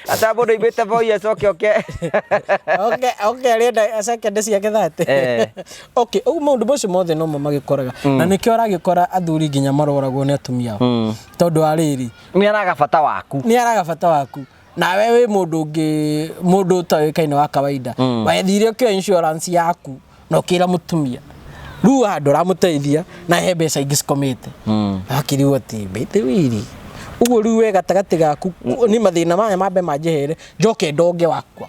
Ata mũndũ aimĩte boy acoke oke. Oke arenda second ciake 30. Okay, ũguo maũndũ macio mothe nomo magĩkoraga, na nĩkĩo ũragĩkora athuri nginya maroragwo nĩ atumia ao, tondũ wa rĩrĩ, Nĩ araga bata waku. Nĩ araga bata waku, nawe wĩ mũndũ ũngĩ, mũndũ ũtoĩkaine wa kawaida, wethire ũkĩoya insurance yaku na ũkĩra mũtumia rĩu haha ndũramũteithia na he mbeca ingĩ cikomĩte, akĩrigwo atĩ mbĩte wĩrĩ ũguo. Rĩu we gatagatĩ gaku nĩ mathĩna maya mambe manjehere njoke ndonge wakwa,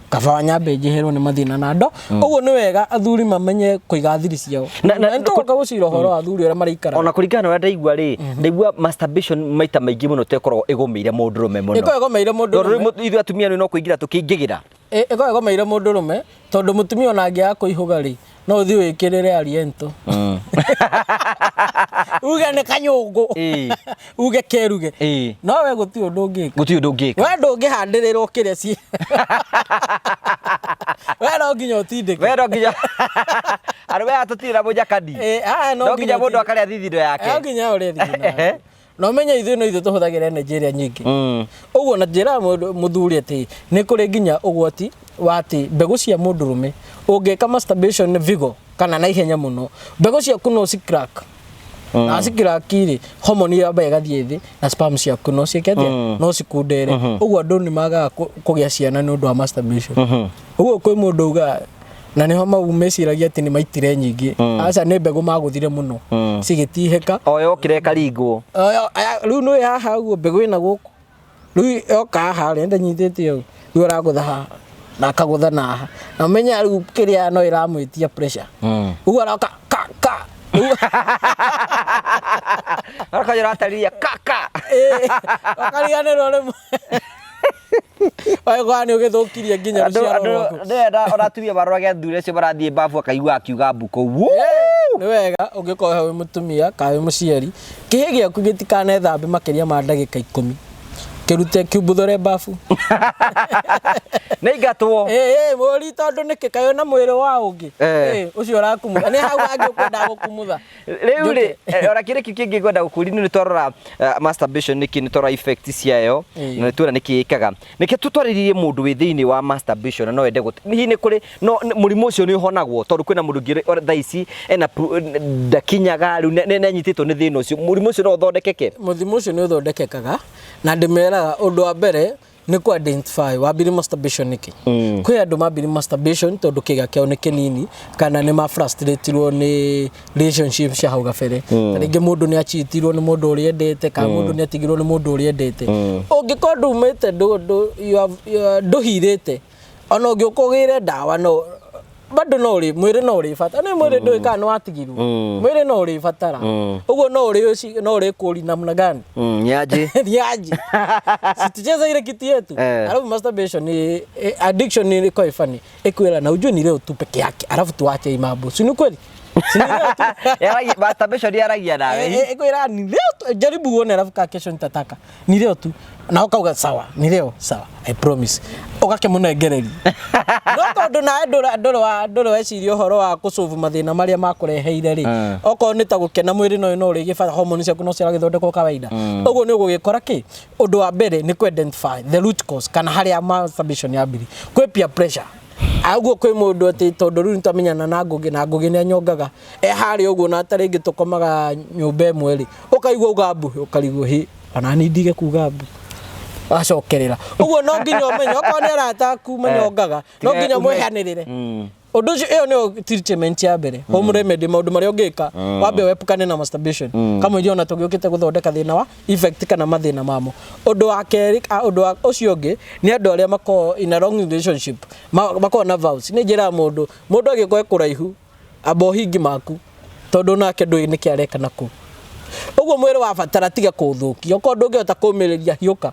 kaba nyambe njeherwo nĩ mathĩna na ndo. Ũguo nĩ wega athuri mamenye kũiga thiri ciao na nĩtũgũka gũcira ũhoro wa athuri ũrĩa maraikara. Ona kũringana na ũrĩa ndaigua rĩ, ndaigua masturbation maita maingĩ mũno tekoragwo ĩgũmĩire mũndũrũme mũno. Ĩkoragwo ĩgomeire Tondũ mũndũrũme. Rĩu ithuĩ atumia no kũingĩra tũkĩingĩgĩra. Ĩkoragwo ĩgomeire mũndũrũme tondũ mũtumia ona angĩaga kũihũga rĩ, no ũthiĩ wĩkĩrĩre ariento uge nĩ kanyũngũ, uge keruge, no we gũtirĩ ũndũ ũngĩka. Gũtirĩ ũndũ ũngĩka. We ndũngĩhandĩrĩrwo kĩrĩa ci, we no nginya ũtindĩke. We no nginya arũme aya tũtirĩ na mũnjakani. Aya no nginya mũndũ akarĩa thithino yake. No nginya ũrĩe thithino yake. Na ũmenye ithuĩ no ithuĩ tũhũthagĩra energy ĩrĩa nyingĩ. Ũguo na njĩra mũndũ mũthuri atĩ nĩ kũrĩ nginya ũgwati wa atĩ mbegũ cia mũndũrũme ũngĩka masturbation vigo kana na ihenya mũno, mbegũ ciaku no ci crack, na ci crack rĩ, hormone yamba ĩgathiĩ thĩ na sperm ciaku no ciĩke atĩa, no cikundere. Ũguo andũ nĩ magaga kũgĩa ciana nĩ ũndũ wa masturbation. Ũguo kwĩ mũndũ uga na nĩho mau meciragia atĩ nĩ maitire nyingĩ, aca, nĩ mbegũ magũthire mũno cigĩtihĩka. O yokire ĩkaringwo. Rĩu nĩ haha ũguo mbegũ ĩna gũkũ. Rĩu yoka haha rĩ, ndanyitĩte ũũ, rĩu aragũtha haha na akagũtha na haha, na ũmenye rĩu kĩrĩa no ĩramwĩtia pressure. Ũguo aroka ka ka. Rĩu Arakanyora atariria kaka. Ũkariganĩrwo rĩmwe. Waigua nĩ ũgĩthũkirie nginya Andũ rũciaro andũ rwaku. ndĩrenda ona atumia marorage athuri acio marathiĩ babu akaigua akiuga mbu kũu. Wuu! Nĩ wega ũngĩkorwo wĩ mũtumia kana wĩ mũciari, kĩhĩ gĩaku gĩtikanethambe makĩria ma ndagĩka 10. Kĩrute kiumbuthũre babu. Nĩ ingatwo. Ĩĩ mũri tondũ nĩkĩ kaĩ na mwĩrĩ wa ũngĩ. Eh. Ĩĩ ũcio ũrakumutha. Nĩ hau hangĩ ũkwendaga gũkumutha. Rĩu rĩ, ona kĩrĩ kĩu kĩngĩ ngwenda gũkũria nĩ twarora masturbation nĩkĩ, nĩ twarora effect ciayo na nĩ tuona nĩkĩ ĩkaga. Nĩkĩ tũtwarĩrĩrie mũndũ wĩ thĩinĩ wa masturbation na no ende gũte hihi nĩ kũrĩ no mũrimũ ũcio nĩ ũhonagwo tondũ kwĩna mũndũ ũngĩ ora thaa ici ena ndakinyaga rĩu nĩ anyitĩtwo nĩ thĩna ũcio, mũrimũ ũcio no ũthondekeke? Mũrimũ ũcio nĩ ũthondekekaga na ndĩmeraga ũndũ wa mbere nĩ kũ identify wambire masturbation nĩkĩ. Kwĩ andũ mambire masturbation tondũ kĩga kĩao nĩ kĩnini kana nĩ ma frustratirwo nĩ relationship cia hau gabere. Ta rĩngĩ mũndũ nĩ achitirwo nĩ mũndũ ũrĩa endete kana mũndũ nĩ atigirwo nĩ mũndũ ũrĩa endete. Ũngĩkorwo ndumĩte ndũhirĩte ona ũngĩũka ũgĩre ndawa no bado no ũrĩ mwĩrĩ no ũrĩbatara nĩ mwĩrĩ ndũĩ kana nĩ watigirwo mwĩrĩ no ũrĩbatara ũguo no ũrĩ no ũrĩkũri namna gani. Nyaje. Niaje. Si tucheze ile kitu yetu. Alafu masturbation ni addiction ni iko ifani. Ikwira na ujue ni leo tu peke yake. Alafu tuache hii mambo. Si ni kweli? Si ni leo tu. Yaragia masturbation yaragia nawe. Ikwira ni leo tu jaribu uone alafu ka kesho nitataka. Ni leo tu. Na ukauga sawa, ni leo sawa. I promise. Ũgakĩmũnengereria. No tondũ nawe ndũrĩ ndũrĩ weciria ũhoro wa kũsolve mathĩna marĩa makũreheire rĩ. Okorwo nĩ ta gũkena mwĩrĩ no no ũrĩgĩbatara hormones ciaku no ciragĩthondekwo kawaida. Ũguo nĩ ũgũgĩkora kĩ? Ũndũ wa mbere nĩ kũ identify the root cause kana harĩa masturbation yambirie. Kwĩ peer pressure. Ũguo kwĩ mũndũ atĩ tondũ rĩu nĩtwamenyana na Ngũgĩ na Ngũgĩ nĩanyongaga e harĩa ũguo na ta rĩngĩ tũkomaga nyũmba ĩmwe rĩ, ũkaigua uga mbu, ũkarigwo hĩ ona niĩ ndige kuga mbu. Wacokerera. Ũguo no nginya ũmenye okorwo nĩ arata aku manyongaga no nginya mwĩhanĩrĩre. Ũndũ ũcio ĩyo nĩyo treatment ya mbere. Home remedy maũndũ marĩa ũngĩka wambe wepukane na masturbation. Kamũira ona tũgĩũkĩte gũthondeka thĩna wa effect kana mathĩna mamo. Ũndũ wa kerĩ ũndũ wa ũcio ũngĩ nĩ andũ arĩa makoragwo in a long relationship makoragwo na vows. Nĩ njĩraga mũndũ mũndũ angĩkorwo e kũraihu amba ũhingi maku tondũ nake ndũĩ nĩkĩ areka na kũu. Ũguo mwĩrĩ wabatara tiga kũũthũkia okorwo ndũngĩhota kũũmĩrĩria hiũka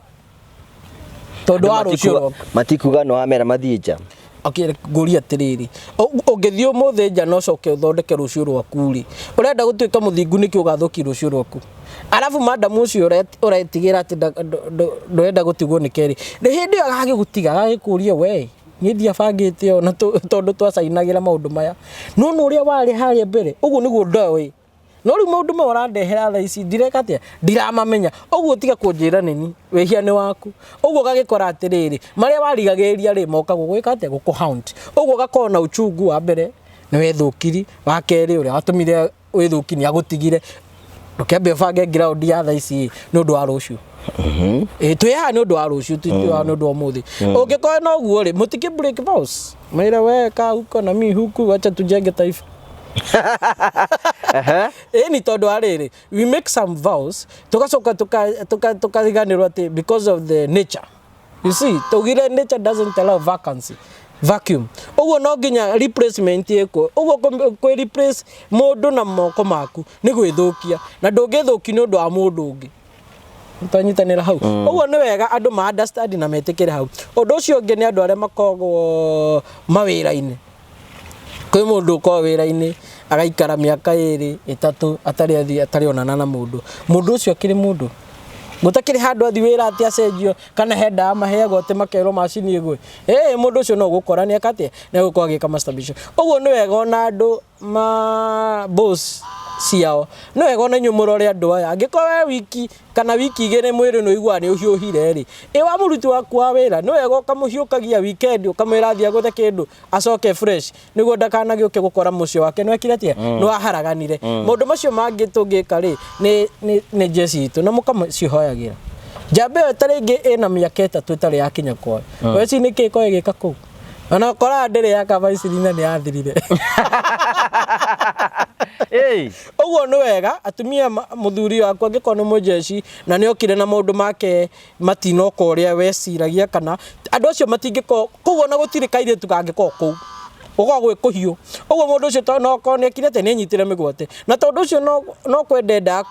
tondũ wa rũciũ rwaku. Matikuga no wamera mathiĩ nja. Okay, ngũria atĩrĩrĩ, ũngĩthiĩ ũmũthĩ nja na ũcoke ũthondeke rũciũ rwaku rĩ, ũrenda gũtuĩka mũthingu nĩkĩ ũgathũkia rũciũ rwaku? Arabu madam ũcio ũretigĩra atĩ ndũrenda gũtigwo nĩ kerĩ, nĩ hĩndĩ ĩyo agagĩgũtiga agagĩkũria we niĩ ndiabangĩte ũũ na tondũ twacainagĩra maũndũ maya, no nĩ ũrĩa warĩ harĩa mbere ũguo nĩguo ndoĩ. No rĩu maũndũ maya ũrandehera thaa ici ndireka atĩa, ndiramamenya. Ũguo tiga kũnjĩra nĩni, wĩhia nĩ waku. Ũguo ũgagĩkora atĩrĩrĩ, marĩa warigagĩrĩria rĩ, moka gũgwĩka atĩa, gũkũ haunt. Ũguo ũgakorwo na uchungu wa mbere nĩ wethũkiri, wa kerĩ ũrĩa watũmire wĩthũki nĩ agũtigire. Ndũkĩambe ũbange ground ya thaa ici nĩ ũndũ wa rũciũ. Ĩĩ twĩ haha nĩ ũndũ wa rũciũ, ti twĩ haha nĩ ũndũ wa ũmũthĩ. Ũngĩkorwo na ũguo rĩ, mũtikĩ break vows. Mwĩre we kaa huko na mi huku, wacha tujenge taifa. Ĩĩ ni tondũ wa rĩrĩ, we make some vows, tugacoka tukariganĩrwo atĩ because of the nature. You see, tugire nature doesn't allow vacancy. Vacuum. Ũguo no nginya replacement ĩkwo. Ũguo kwĩ replace mũndũ na moko maku nĩ gwĩthũkia. Na ndũngĩthũki nĩ ũndũ wa mũndũ ũngĩ. Twanyitanĩra hau. Ũguo nĩ wega andũ ma understand na metĩkĩre hau. Ũndũ ũcio ũngĩ nĩ andũ arĩa makoragwo mawĩra-inĩ. Kwĩ mũndũ ũkoragwo wĩra-inĩ agaikara mĩaka 2 3 atarĩ athiĩ atarĩ onana na mũndũ. Mũndũ ũcio akĩrĩ mũndũ. Gũtakĩrĩ handũ athiĩ wĩra atĩ acenjio kana he ndawa maheagwo atĩ makerwo macini ĩgwe. Mũndũ ũcio no ũgũkora nĩ eka atĩa, nĩ egũkorwo agĩka masturbation. Ũguo nĩ wega ona andũ ma boss ciao, nĩ wega ona inyuĩ mũrore andũ aya. Angĩkorwo we wiki kana wiki 2 mwĩrĩ nĩ ũiguaga nĩ ũhiũhire rĩ, ĩ wa mũruti waku wa wĩra nĩ wega ũkamũhiũkagia weekend ũkamwĩra athiĩ agũre kĩndũ acoke fresh nĩguo ndakanagĩũke gũkora mũciĩ wake nĩ wekire atĩa, nĩ waharaganire. Maũndũ macio mangĩ tũngĩka rĩ, nĩ njeci itũ na mũkacihoyagĩra. Njamba ĩyo ta rĩngĩ ĩna mĩaka 3 ĩtarĩ yakinya kwayo. Weci nĩkĩ ĩkoragwo ĩgĩka kũu? Ona ũkoraga ndĩrĩ yaka baiciri na nĩ yathirire. Ĩĩ. Ũguo nĩ wega atumia mũthuri waku angĩkorwo nĩ mũjeci na nĩ okire na maũndũ make matinoka ũrĩa weciragia kana andũ acio matingĩkorwo kũu, ona gũtirĩ kairĩtu kangĩkorwo kũu gũkorwo gwĩ kũhiũ ũguo. Mũndũ ũcio tondũ no okorwo nĩ ekire atĩ nĩ anyitire mĩgwate na tondũ ũcio no kwenda endaga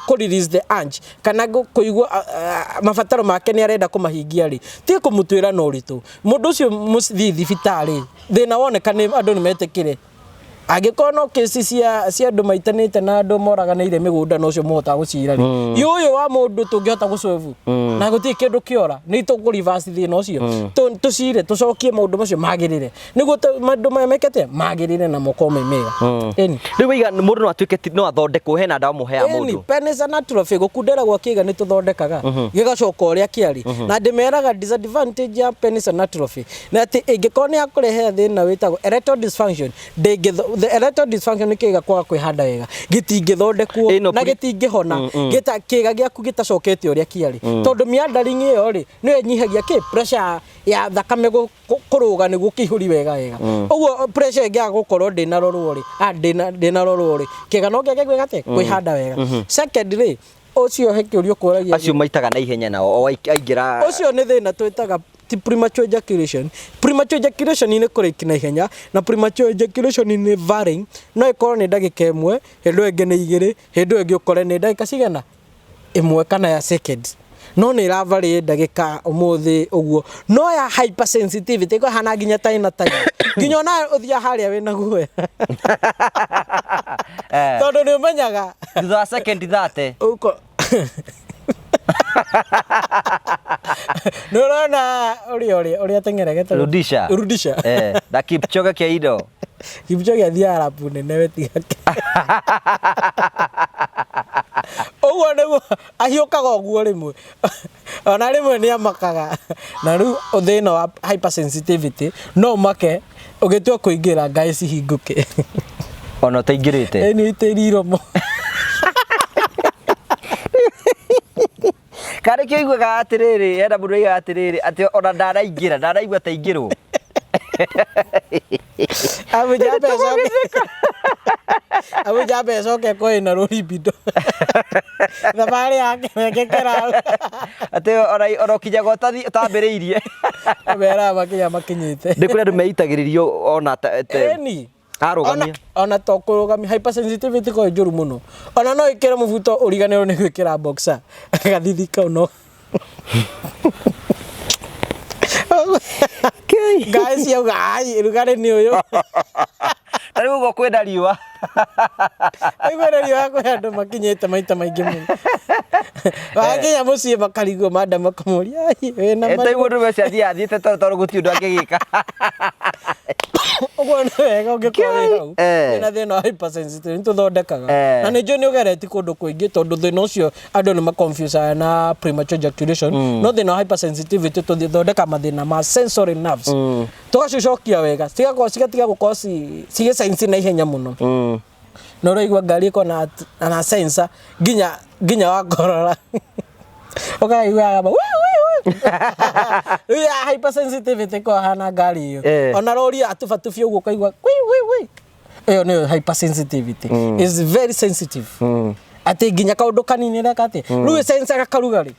kũ release the urge kana kũigua mabataro make nĩ arenda kũmahingia rĩ, ti kũmũtuĩra na ũritũ mũndũ ũcio. Mũthiĩ thibitarĩ, thĩna woneka nĩ andũ nĩ metĩkĩre. Angĩkorwo no kĩci cia andũ maitanĩte na andũ moraganĩire mĩgũnda, no ũcio mũhotaga gũcira rĩ, ĩ ũyũ wa mũndũ tũngĩhota gũcobu na gũtirĩ kĩndũ kĩora, nĩ tũkũ reverse thĩna ũcio. Tũcire tũcokie maũndũ macio magĩrĩre nĩguo maũndũ maya mekete magĩrĩre na mokorwo me mega. Ĩni. Rĩu waiga mũndũ no atuĩke no athondekwo, hena ndawa mũheaga Ĩni, mũndũ? Penis atrophy, gũkundera gwa kĩga nĩ tũthondekaga gĩgacoka ũrĩa kĩarĩ. Na ndĩmeraga disadvantage ya penis atrophy nĩ atĩ ĩngĩkorwo nĩ yakũrehera thĩna wĩtagwo erectile dysfunction, the erectile dysfunction nĩ kĩga kwaga kwĩhanda wega, gĩtingĩthondekwo na gĩtingĩhona kĩga gĩaku gĩtacokete ũrĩa kĩarĩ, tondũ meandering ĩyo rĩ nĩyo ĩnyihagia kĩ pressure ya thakame kũrũga nĩguo kĩihũri wega wega. Ũguo pressure ĩngĩaga gũkorwo ndĩnarorwo rĩ, ndĩnarorwo rĩ, kĩga no kĩage gwĩka atĩa, kwĩhanda wega. Second rĩ, ũcio he kĩũria ũkũragia. Acio maitaga na ihenya nao o aingĩra? Ũcio nĩ thĩna twĩtaga ti premature ejaculation. Premature ejaculation nĩ kũrĩki na ihenya, na premature ejaculation nĩ varying, no ĩkorwo nĩ ndagĩka 1, hĩndĩ ĩyo ĩngĩ nĩ 2, hĩndĩ ĩyo ĩngĩ ũkore nĩ ndagĩka cigana 1 kana ya seconds, no nĩ ĩravarĩ ndagĩka ũmũthĩ ũguo. No ya hypersensitivity ĩkahana nginya ta ĩna time, nginya ona ũthiaga harĩa wĩna guoya, tondũ nĩ ũmenyaga thutha wa second 30. Uko nĩ ũrona ũrĩa ateng'eregete. Rudisha. Rudisha. Na Kipchoge Keino. Kipchoge athiaga rapu nene, we tigake ũguo nĩguo ahiũkaga ũguo. Rĩmwe ona rĩmwe nĩ amakaga na rĩu thĩna wa hypersensitivity no ũmake ũgĩtua kũingĩra ngai cihingũke. Ona ũtaingĩrĩte. Ĩni itĩri iromo. Karĩ kĩo iguaga atĩrĩrĩ, hena mũndũ oigaga atĩrĩrĩ atĩ ona ndanaingĩra ndanaigua taingĩrwo. Amu njambe ĩcoke kwa ĩna rũrimbindo thabarĩ yake mekĩkĩra. Atĩ ona ũkinyaga ũtambĩrĩirie. Meraga makinya makinyĩte. Nĩ kũrĩ andũ meitagĩrĩrio ona Ĩni. Arũgamia. Ona to kũrũgamia, hypersensitivity ko njũru mũno, ona no ĩkĩre mũbuto ũriganĩrwo nĩ gwĩkĩra boxer gathithi kau, no ngai ciauga ai rugarĩ nĩ ũyũ. Ta rĩu ũguo kwĩna riũa. Aiguĩra riũa, kwĩ andũ makinyĩte maita maingĩ mũno, wakinya mũciĩ makarigwo, madam akamũria, "Ai, wĩna Ta marigũ?" mũndũ wese athiĩ athiĩte tondũ gũtirĩ ũndũ angĩgĩka. Ũguo nĩ wega ũngĩkorwo wĩ hau wĩna thĩna wa hypersensitivity, nĩ tũthondekaga. Na nĩ njũĩ nĩ ũgereti kũndũ kũingĩ, tondũ thĩna ũcio andũ nĩ maconfusaga na premature ejaculation, no thĩna wa hypersensitivity tũthondeka mathĩna ma sensory nerves, tũgacicokia wega, cigakorwo cigatiga gũkorwo cigĩsense na ihenya mũno. Na ũraigua ngari ĩkorwo na sensor nginya wakorora ũkaigua wi wi wi. Rĩu ya hypersensitivity ĩkorwo hana ngari ĩyo, ona rori atubatubia ũguo ũkaigua wi wi wi. Ĩyo nĩyo hypersensitivity, is very sensitive, atĩ nginya kaũndũ kanini reka atĩ rĩu ĩsensaga karugarĩ.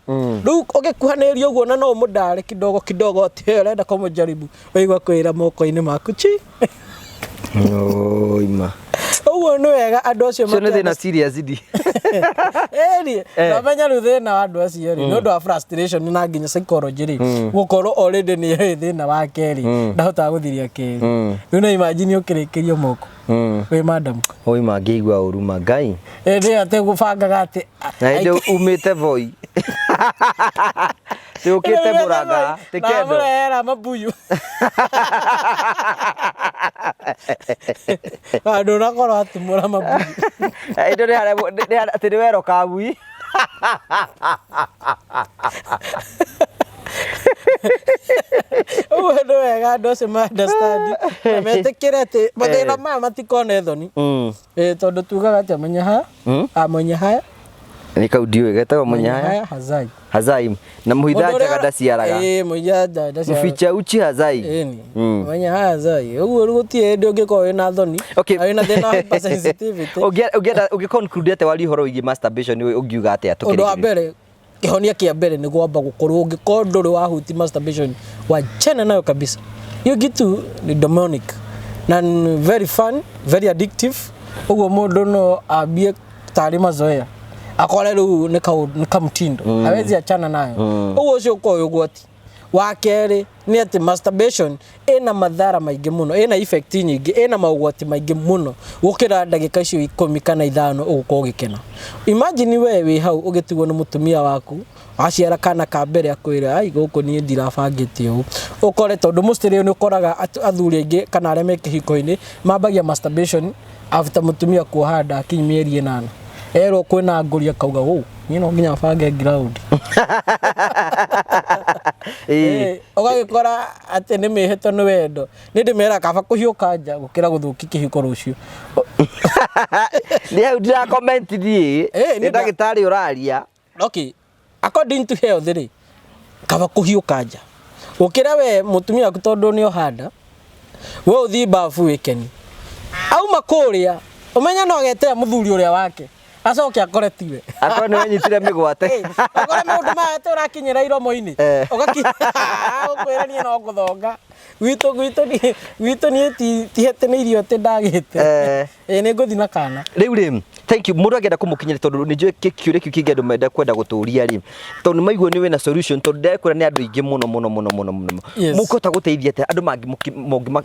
Rĩu ũgĩkuhanĩrĩria ũguo na no ũmũndare kidogo kidogo atĩ "Hey, ũrenda kũmũjaribu," ũigua kwĩra moko-inĩ maku chi. Oima. Ũguo nĩ wega andũ acio Ũcio nĩ thĩna serious di. Ĩni, namenya rĩu thĩna wa andũ acio rĩ, nĩ ũndũ wa frustration na nginya psychology rĩ, gũkorwo already nĩ oĩ thĩna wake rĩ, ndahotaga gũthiria kerĩ. Rĩu no imagine ũkĩrĩkĩrio moko wĩ madam. Oima, ngĩigua ũru ma Ngai. Ĩndĩ atĩ gũbangaga atĩ Na hĩndĩ umĩte Voi. Tĩ ũkĩte Mũrang'a, tĩ kendo. Namũrehera mabuyu na ndũnakorwo atumũra mabuyu. Hĩndĩ nĩ harĩa atĩ nĩ wero kabui. Ũguo nĩ wega andũ acio ma understand na metĩkĩre atĩ mathĩna maya matikone thoni. Ĩ, tondũ tugaga atĩ mwenye haya, mwenye haya. Nĩ kau ndiũĩ getagwo mwenye haya hazai. Hazai na mũhitha Mũndũ ũrĩa- njaga ndaciaraga. Ĩĩ, mũhitha njaga ndaciaraga. Mficha uchi hazai. Ĩni. Mwenye haya hazai. Ũguo rĩu gũtirĩ hĩndĩ ũngĩkorwo wĩna thoni Okay. na wĩna thĩna wa hypersensitivity. Ũngĩenda ũngĩ conclude atĩa warie ũhoro wĩgiĩ masturbation ũngiuga atĩa Ũndũ wa tũkĩrĩkĩrĩria? mbere, kĩhonia kĩa mbere nĩ kwamba gũkorwo ũngĩkorwo ndũrĩ wahuti masturbation, wachana nayo kabisa. Hiyo kitu ni demonic na ni very fun, very addictive. Ũguo mũndũ no ambie tarĩ mazoea, akore rĩu nĩ nĩ kamtindo, hawezi achana nayo. Ũguo ũcio ũkorwo wĩ ũgwati. Wa kerĩ nĩ atĩ masturbation ĩna mathara maingĩ mũno, ĩna effect nyingĩ, ĩna maũgwati maingĩ mũno gũkĩra ndagĩka icio 10 kana 5 ũgũkorwo ũgĩkena. Imagine we wĩ hau ũgĩtigwo nĩ mũtumia waku, waciara kana ka mbere akwĩra ai gũkũ niĩ ndirabangĩte ũũ, ũkore tondũ mostly nĩ ũkoraga athuri aingĩ kana arĩa me kĩhiko-inĩ mambagia masturbation after mũtumia kuoha nda akinyi mĩeri 8, erwo kwĩna ngũri akauga ũũ niĩ no nginya bange ground. Ũgagĩkora atĩ nĩ mĩhĩto nĩ wendo. Nĩ ndĩmeraga kaba kũhiũka nja gũkĩra gũthũkia kĩhiko rũciũ. Nĩ hau ndira comment niĩ. Ĩĩ, Nĩ nĩ ndagĩtarĩ ũraria. Okay, according to health rĩ, kaba kũhiũka nja gũkĩra we mũtumia waku tondũ nĩ ohanda, we ũthiĩ babu wĩkeni, auma kũrĩa ũmenye no agetĩra mũthuri ũrĩa wake acoke akore tiwe. Akorwo nĩ wenyitire mĩgwate. Akore maũndũ maya atĩ ũrakinyĩra iromo-inĩ. Ũgakwĩra niĩ no ngũthonga gwitũ gwitũ niĩ ti atĩ nĩ irio atĩ ndagĩte. Ĩĩ nĩ ngũthiĩ na kana. Rĩu rĩ, thank you. Mũndũ angĩenda kũmũkinyĩra tondũ nĩ njũĩ kĩũria kĩu kĩngĩ andũ menda kwenda gũtũria rĩ, tondũ nĩ maigua nĩ wĩna solution, tondũ ndekwĩra nĩ andũ aingĩ mũno mũno mũno mũno mũno. Mũkũhota gũteithia atĩa andũ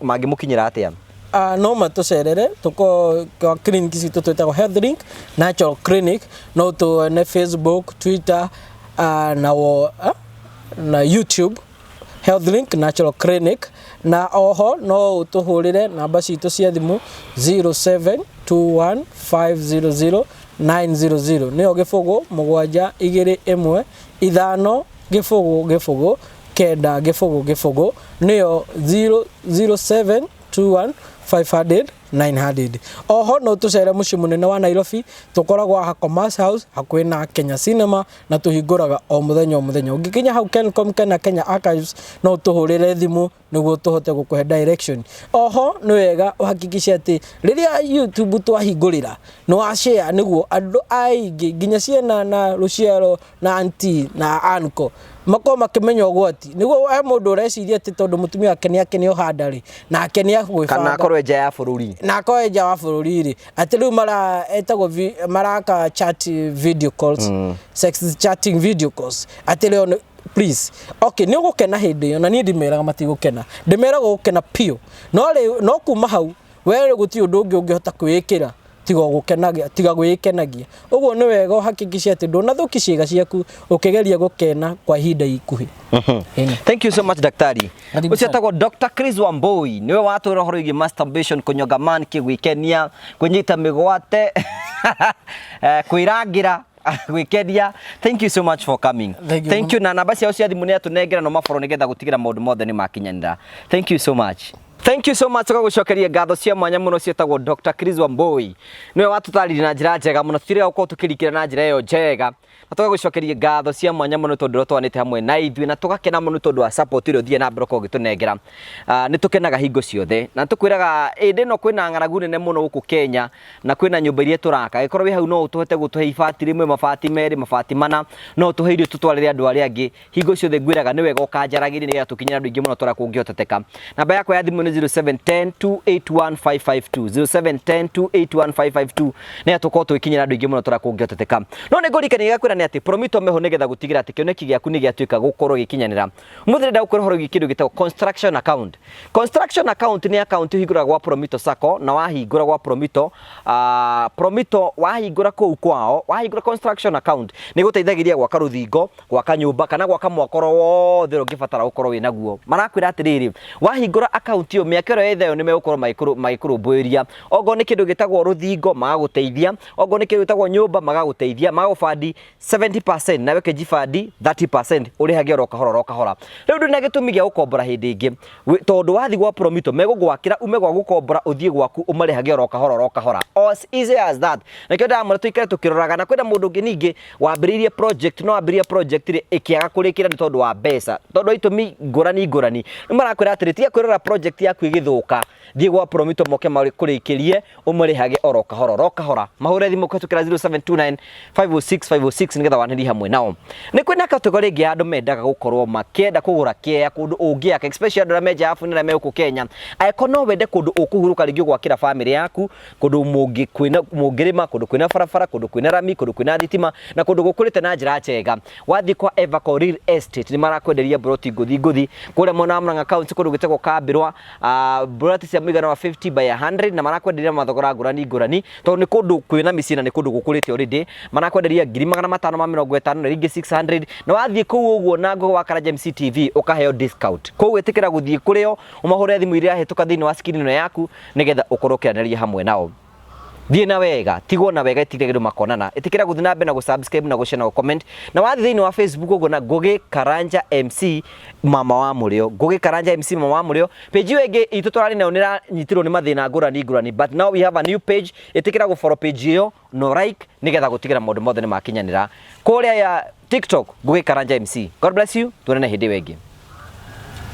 mangĩmũkinyĩra atĩa? No matũcerere tũko kwa clinic citũ twĩtagwo Health Link Natural Clinic, no tuone Facebook, Twitter, na YouTube, Health Link Natural Clinic, na oho no ũtũhũrĩre namba citũ cia thimũ 0721500900, nĩyo 0 7 2 1 5 0 0 9 0 0, nĩyo 00721500900. Oho no tũcere mũciĩ mũnene wa Nairobi, tũkoragwo haha Commerce House hakuhĩ na Kenya Cinema, na tũhingũraga o mũthenya o mũthenya. Ũngĩkinya hau Kencom kana Kenya Archives no ũtũhũrĩre thimũ nĩguo tũhote gũkũhe direction. Oho nĩ wega ũhakikishe atĩ rĩrĩa YouTube twahingũrĩra nĩ wa share nĩguo andũ aingĩ nginya ciana na rũciaro na auntie na uncle makorwo makĩmenya ũgwati, nĩguo he mũndũ ũreciria atĩ tondũ mũtumia wake nĩ ake nĩ ohanda rĩ, nake nĩ agwĩbanga. Kana akorwo nja ya bũrũri. Na akorwo nja wa bũrũri rĩ, atĩ rĩu etagwo maraka chat video calls, sex chatting video calls, atĩ rĩo nĩ please. Okay, nĩ ũgũkena hĩndĩ ĩyo, na niĩ ndimeraga matigũkena, ndimeraga gũkena piũ, no rĩu no kuma hau we gũtirĩ ũndũ ũngĩ ũngĩhota kwĩĩkĩra tiga gũkenagia, tiga gwĩkenagia. Ũguo nĩ wega ũhakikishe atĩ ndũnathũkia ciĩga ciaku ũkĩgeria gũkena kwa ihinda ikuhĩ. Thank you so much daktari. Karibu Ũcio sana. etagwo Dr. Chris Wambui, nĩwe watwĩra ũhoro wĩgiĩ masturbation, kũnyonga man, gwĩkenia, kwĩnyita mĩgwate, kwĩrangĩra, gwĩkenia. Thank you so much for coming. Thank you. Thank you. Na namba ciao cia thimũ nĩ atũnengera no maboro nĩgetha gũtigĩra maũndũ mothe nĩ makinyanĩra. Thank you so much. Thank you so much. Tũgagũcokeria ngatho cia mwanya mũno ciĩtagwo Dr. Chris Wambui, nĩwe watũtarĩria na njĩra njega mũno, tũtirĩga gũkorwo tũkĩrikĩra na njĩra ĩyo njega, na tũgagũcokeria ngatho cia mwanya mũno tondũ ũrĩa twanĩte hamwe na ithuĩ, na tũgakena mũno tondũ wa support ĩrĩa ũthiĩ na mbere ũkorwo ũgĩtũnengera. Nĩ tũkenaga hingo ciothe, na tũkwĩraga ĩndĩ ĩno kwĩna ng'aragu nene mũno gũkũ Kenya, na kwĩna nyũmba iria tũraka. Angĩkorwo wĩ hau no ũtũhote gũtũhe ibati rĩmwe, mabati merĩ, mabati mana, no ũtũhe irio tũtwarĩre andũ arĩa angĩ. Hingo ciothe ngwĩraga nĩ wega ũkanjaragĩria nĩgetha tũkinyĩre andũ aingĩ mũno tũrĩa kũngĩhoteteka. Namba yakwa ya thimũ nĩ 0710 281 552, 0710 281 552, nĩgetha tũkorwo tũgĩkinyĩra andũ aingĩ mũno tũrĩa kũngĩhoteteka. No nĩ ngũririkania gĩakwĩra nĩ atĩ Promito meho nĩgetha gũtigĩra atĩ kĩoneki gĩaku nĩ gĩatuĩka gũkorwo gĩkinyanĩra. Ũmũthĩ ndĩrenda gũkwĩra ũhoro wĩgiĩ kĩndũ gĩtagwo construction account. Construction account nĩ account ũhingũraga gwa Promito Sacco, na wahingũra gwa Promito, Promito wahingũra kũu kwao, wahingũra construction account nĩ gũteithagĩrĩria gwaka rũthingo, gwaka nyũmba kana gwaka mwako wothe ũrĩa ũngĩbatara gũkorwo wĩ naguo. Marakwĩra atĩrĩrĩ, wahingũra account project ĩyo mĩaka ĩyo ĩthayo nĩ megũkorwo magĩkũrũmbũĩria. Okorwo nĩ kĩndũ gĩtagwo rũthingo magagũteithia, okorwo nĩ kĩndũ gĩtagwo nyũmba magagũteithia, magagũbandi 70% nawe ũkĩnjibandi 30% ũrĩhage oro kahora oro kahora. Rĩu ndũrĩ na gĩtũmi gĩa gũkombora hĩndĩ ĩngĩ tondũ wathiĩ gwa Promito megũgwakĩra ume gwa gũkombora ũthiĩ gwaku ũmarĩhage oro kahora oro kahora, as easy as that. Nakĩo ndĩramwĩra tũikare tũkĩroraga. Na kwĩna mũndũ ũngĩ ningĩ wambĩrĩirie project, no wambĩrĩria project rĩ ĩkĩaga kũrĩkĩra nĩ tondũ wa mbeca, tondũ wa itũmi ngũrani ngũrani. Rĩu marakwĩra atĩrĩ, tiga kwĩrora project yaku ĩgĩthũka, thiĩ gwa Promito moke makũrĩkĩrie ũmarĩhage oro kahora oro kahora. Mahũre thimũ kũhetũkĩra 0729 506 506 nĩgetha wanĩrie hamwe nao. Nĩ kwĩna category ĩngĩ ya andũ mendaga gũkorwo makĩenda kũgũra kĩea kũndũ ũngĩaka, especially andũ arĩa me nja ya bũrũri na arĩa me gũkũ Kenya. Angĩkorwo no wende kũndũ ũkũhurũka rĩngĩ ũgwakĩra famĩlĩ yaku, kũndũ kwĩna mũngĩrĩma, kũndũ kwĩna barabara, kũndũ kwĩna rami, kũndũ kwĩna thitima na kũndũ gũkũrĩte na njĩra njega, wathiĩ kwa Everco Real Estate nĩ marakwenderia mburoti ngũthi ngũthi kũrĩa mwena wa Murang'a County, kũndũ gwĩtagwo Kambĩrwa, mburoti cia mũigana wa 50 by 100, na marakwenderia mathogora ngũrani ngũrani tondũ nĩ kũndũ kwĩna mĩciĩ na nĩ kũndũ gũkũrĩte already. Marakwenderia 550,000 na rĩngĩ 600, na wathiĩ kũu ũguo na Ngũgĩ wa Karanja MC TV ũkaheo discount. Koguo ĩtĩkĩra gũthiĩ kũrĩo, ũmahũrĩre thimũ iria irahĩtũka thĩinĩ wa screen ĩno yaku nĩgetha ũkorwo ũkĩaranĩria hamwe nao. Thiĩ na wega, tigwo na wega, ĩtigĩre kĩndũ makonana. Ĩtĩkĩra gũthiĩ na mbere na gũ-subscribe na gũ-share na gũ-comment. Na wathiĩ thĩinĩ wa Facebook ũguo na Ngũgĩ Karanja MC mama wa mũrĩo, Ngũgĩ Karanja MC mama wa mũrĩo. Page ĩyo ĩngĩ itũ tũrarĩ nayo nĩ ĩranyitirwo nĩ mathĩna ngũrani ngũrani, but now we have a new page. Ĩtĩkĩra gũ-follow page ĩyo no like nĩgetha gũtigĩra maũndũ mothe nĩ makinyanĩra. Kũrĩa ya TikTok, Ngũgĩ Karanja MC. God bless you, tuonane hĩndĩ ĩyo ĩngĩ.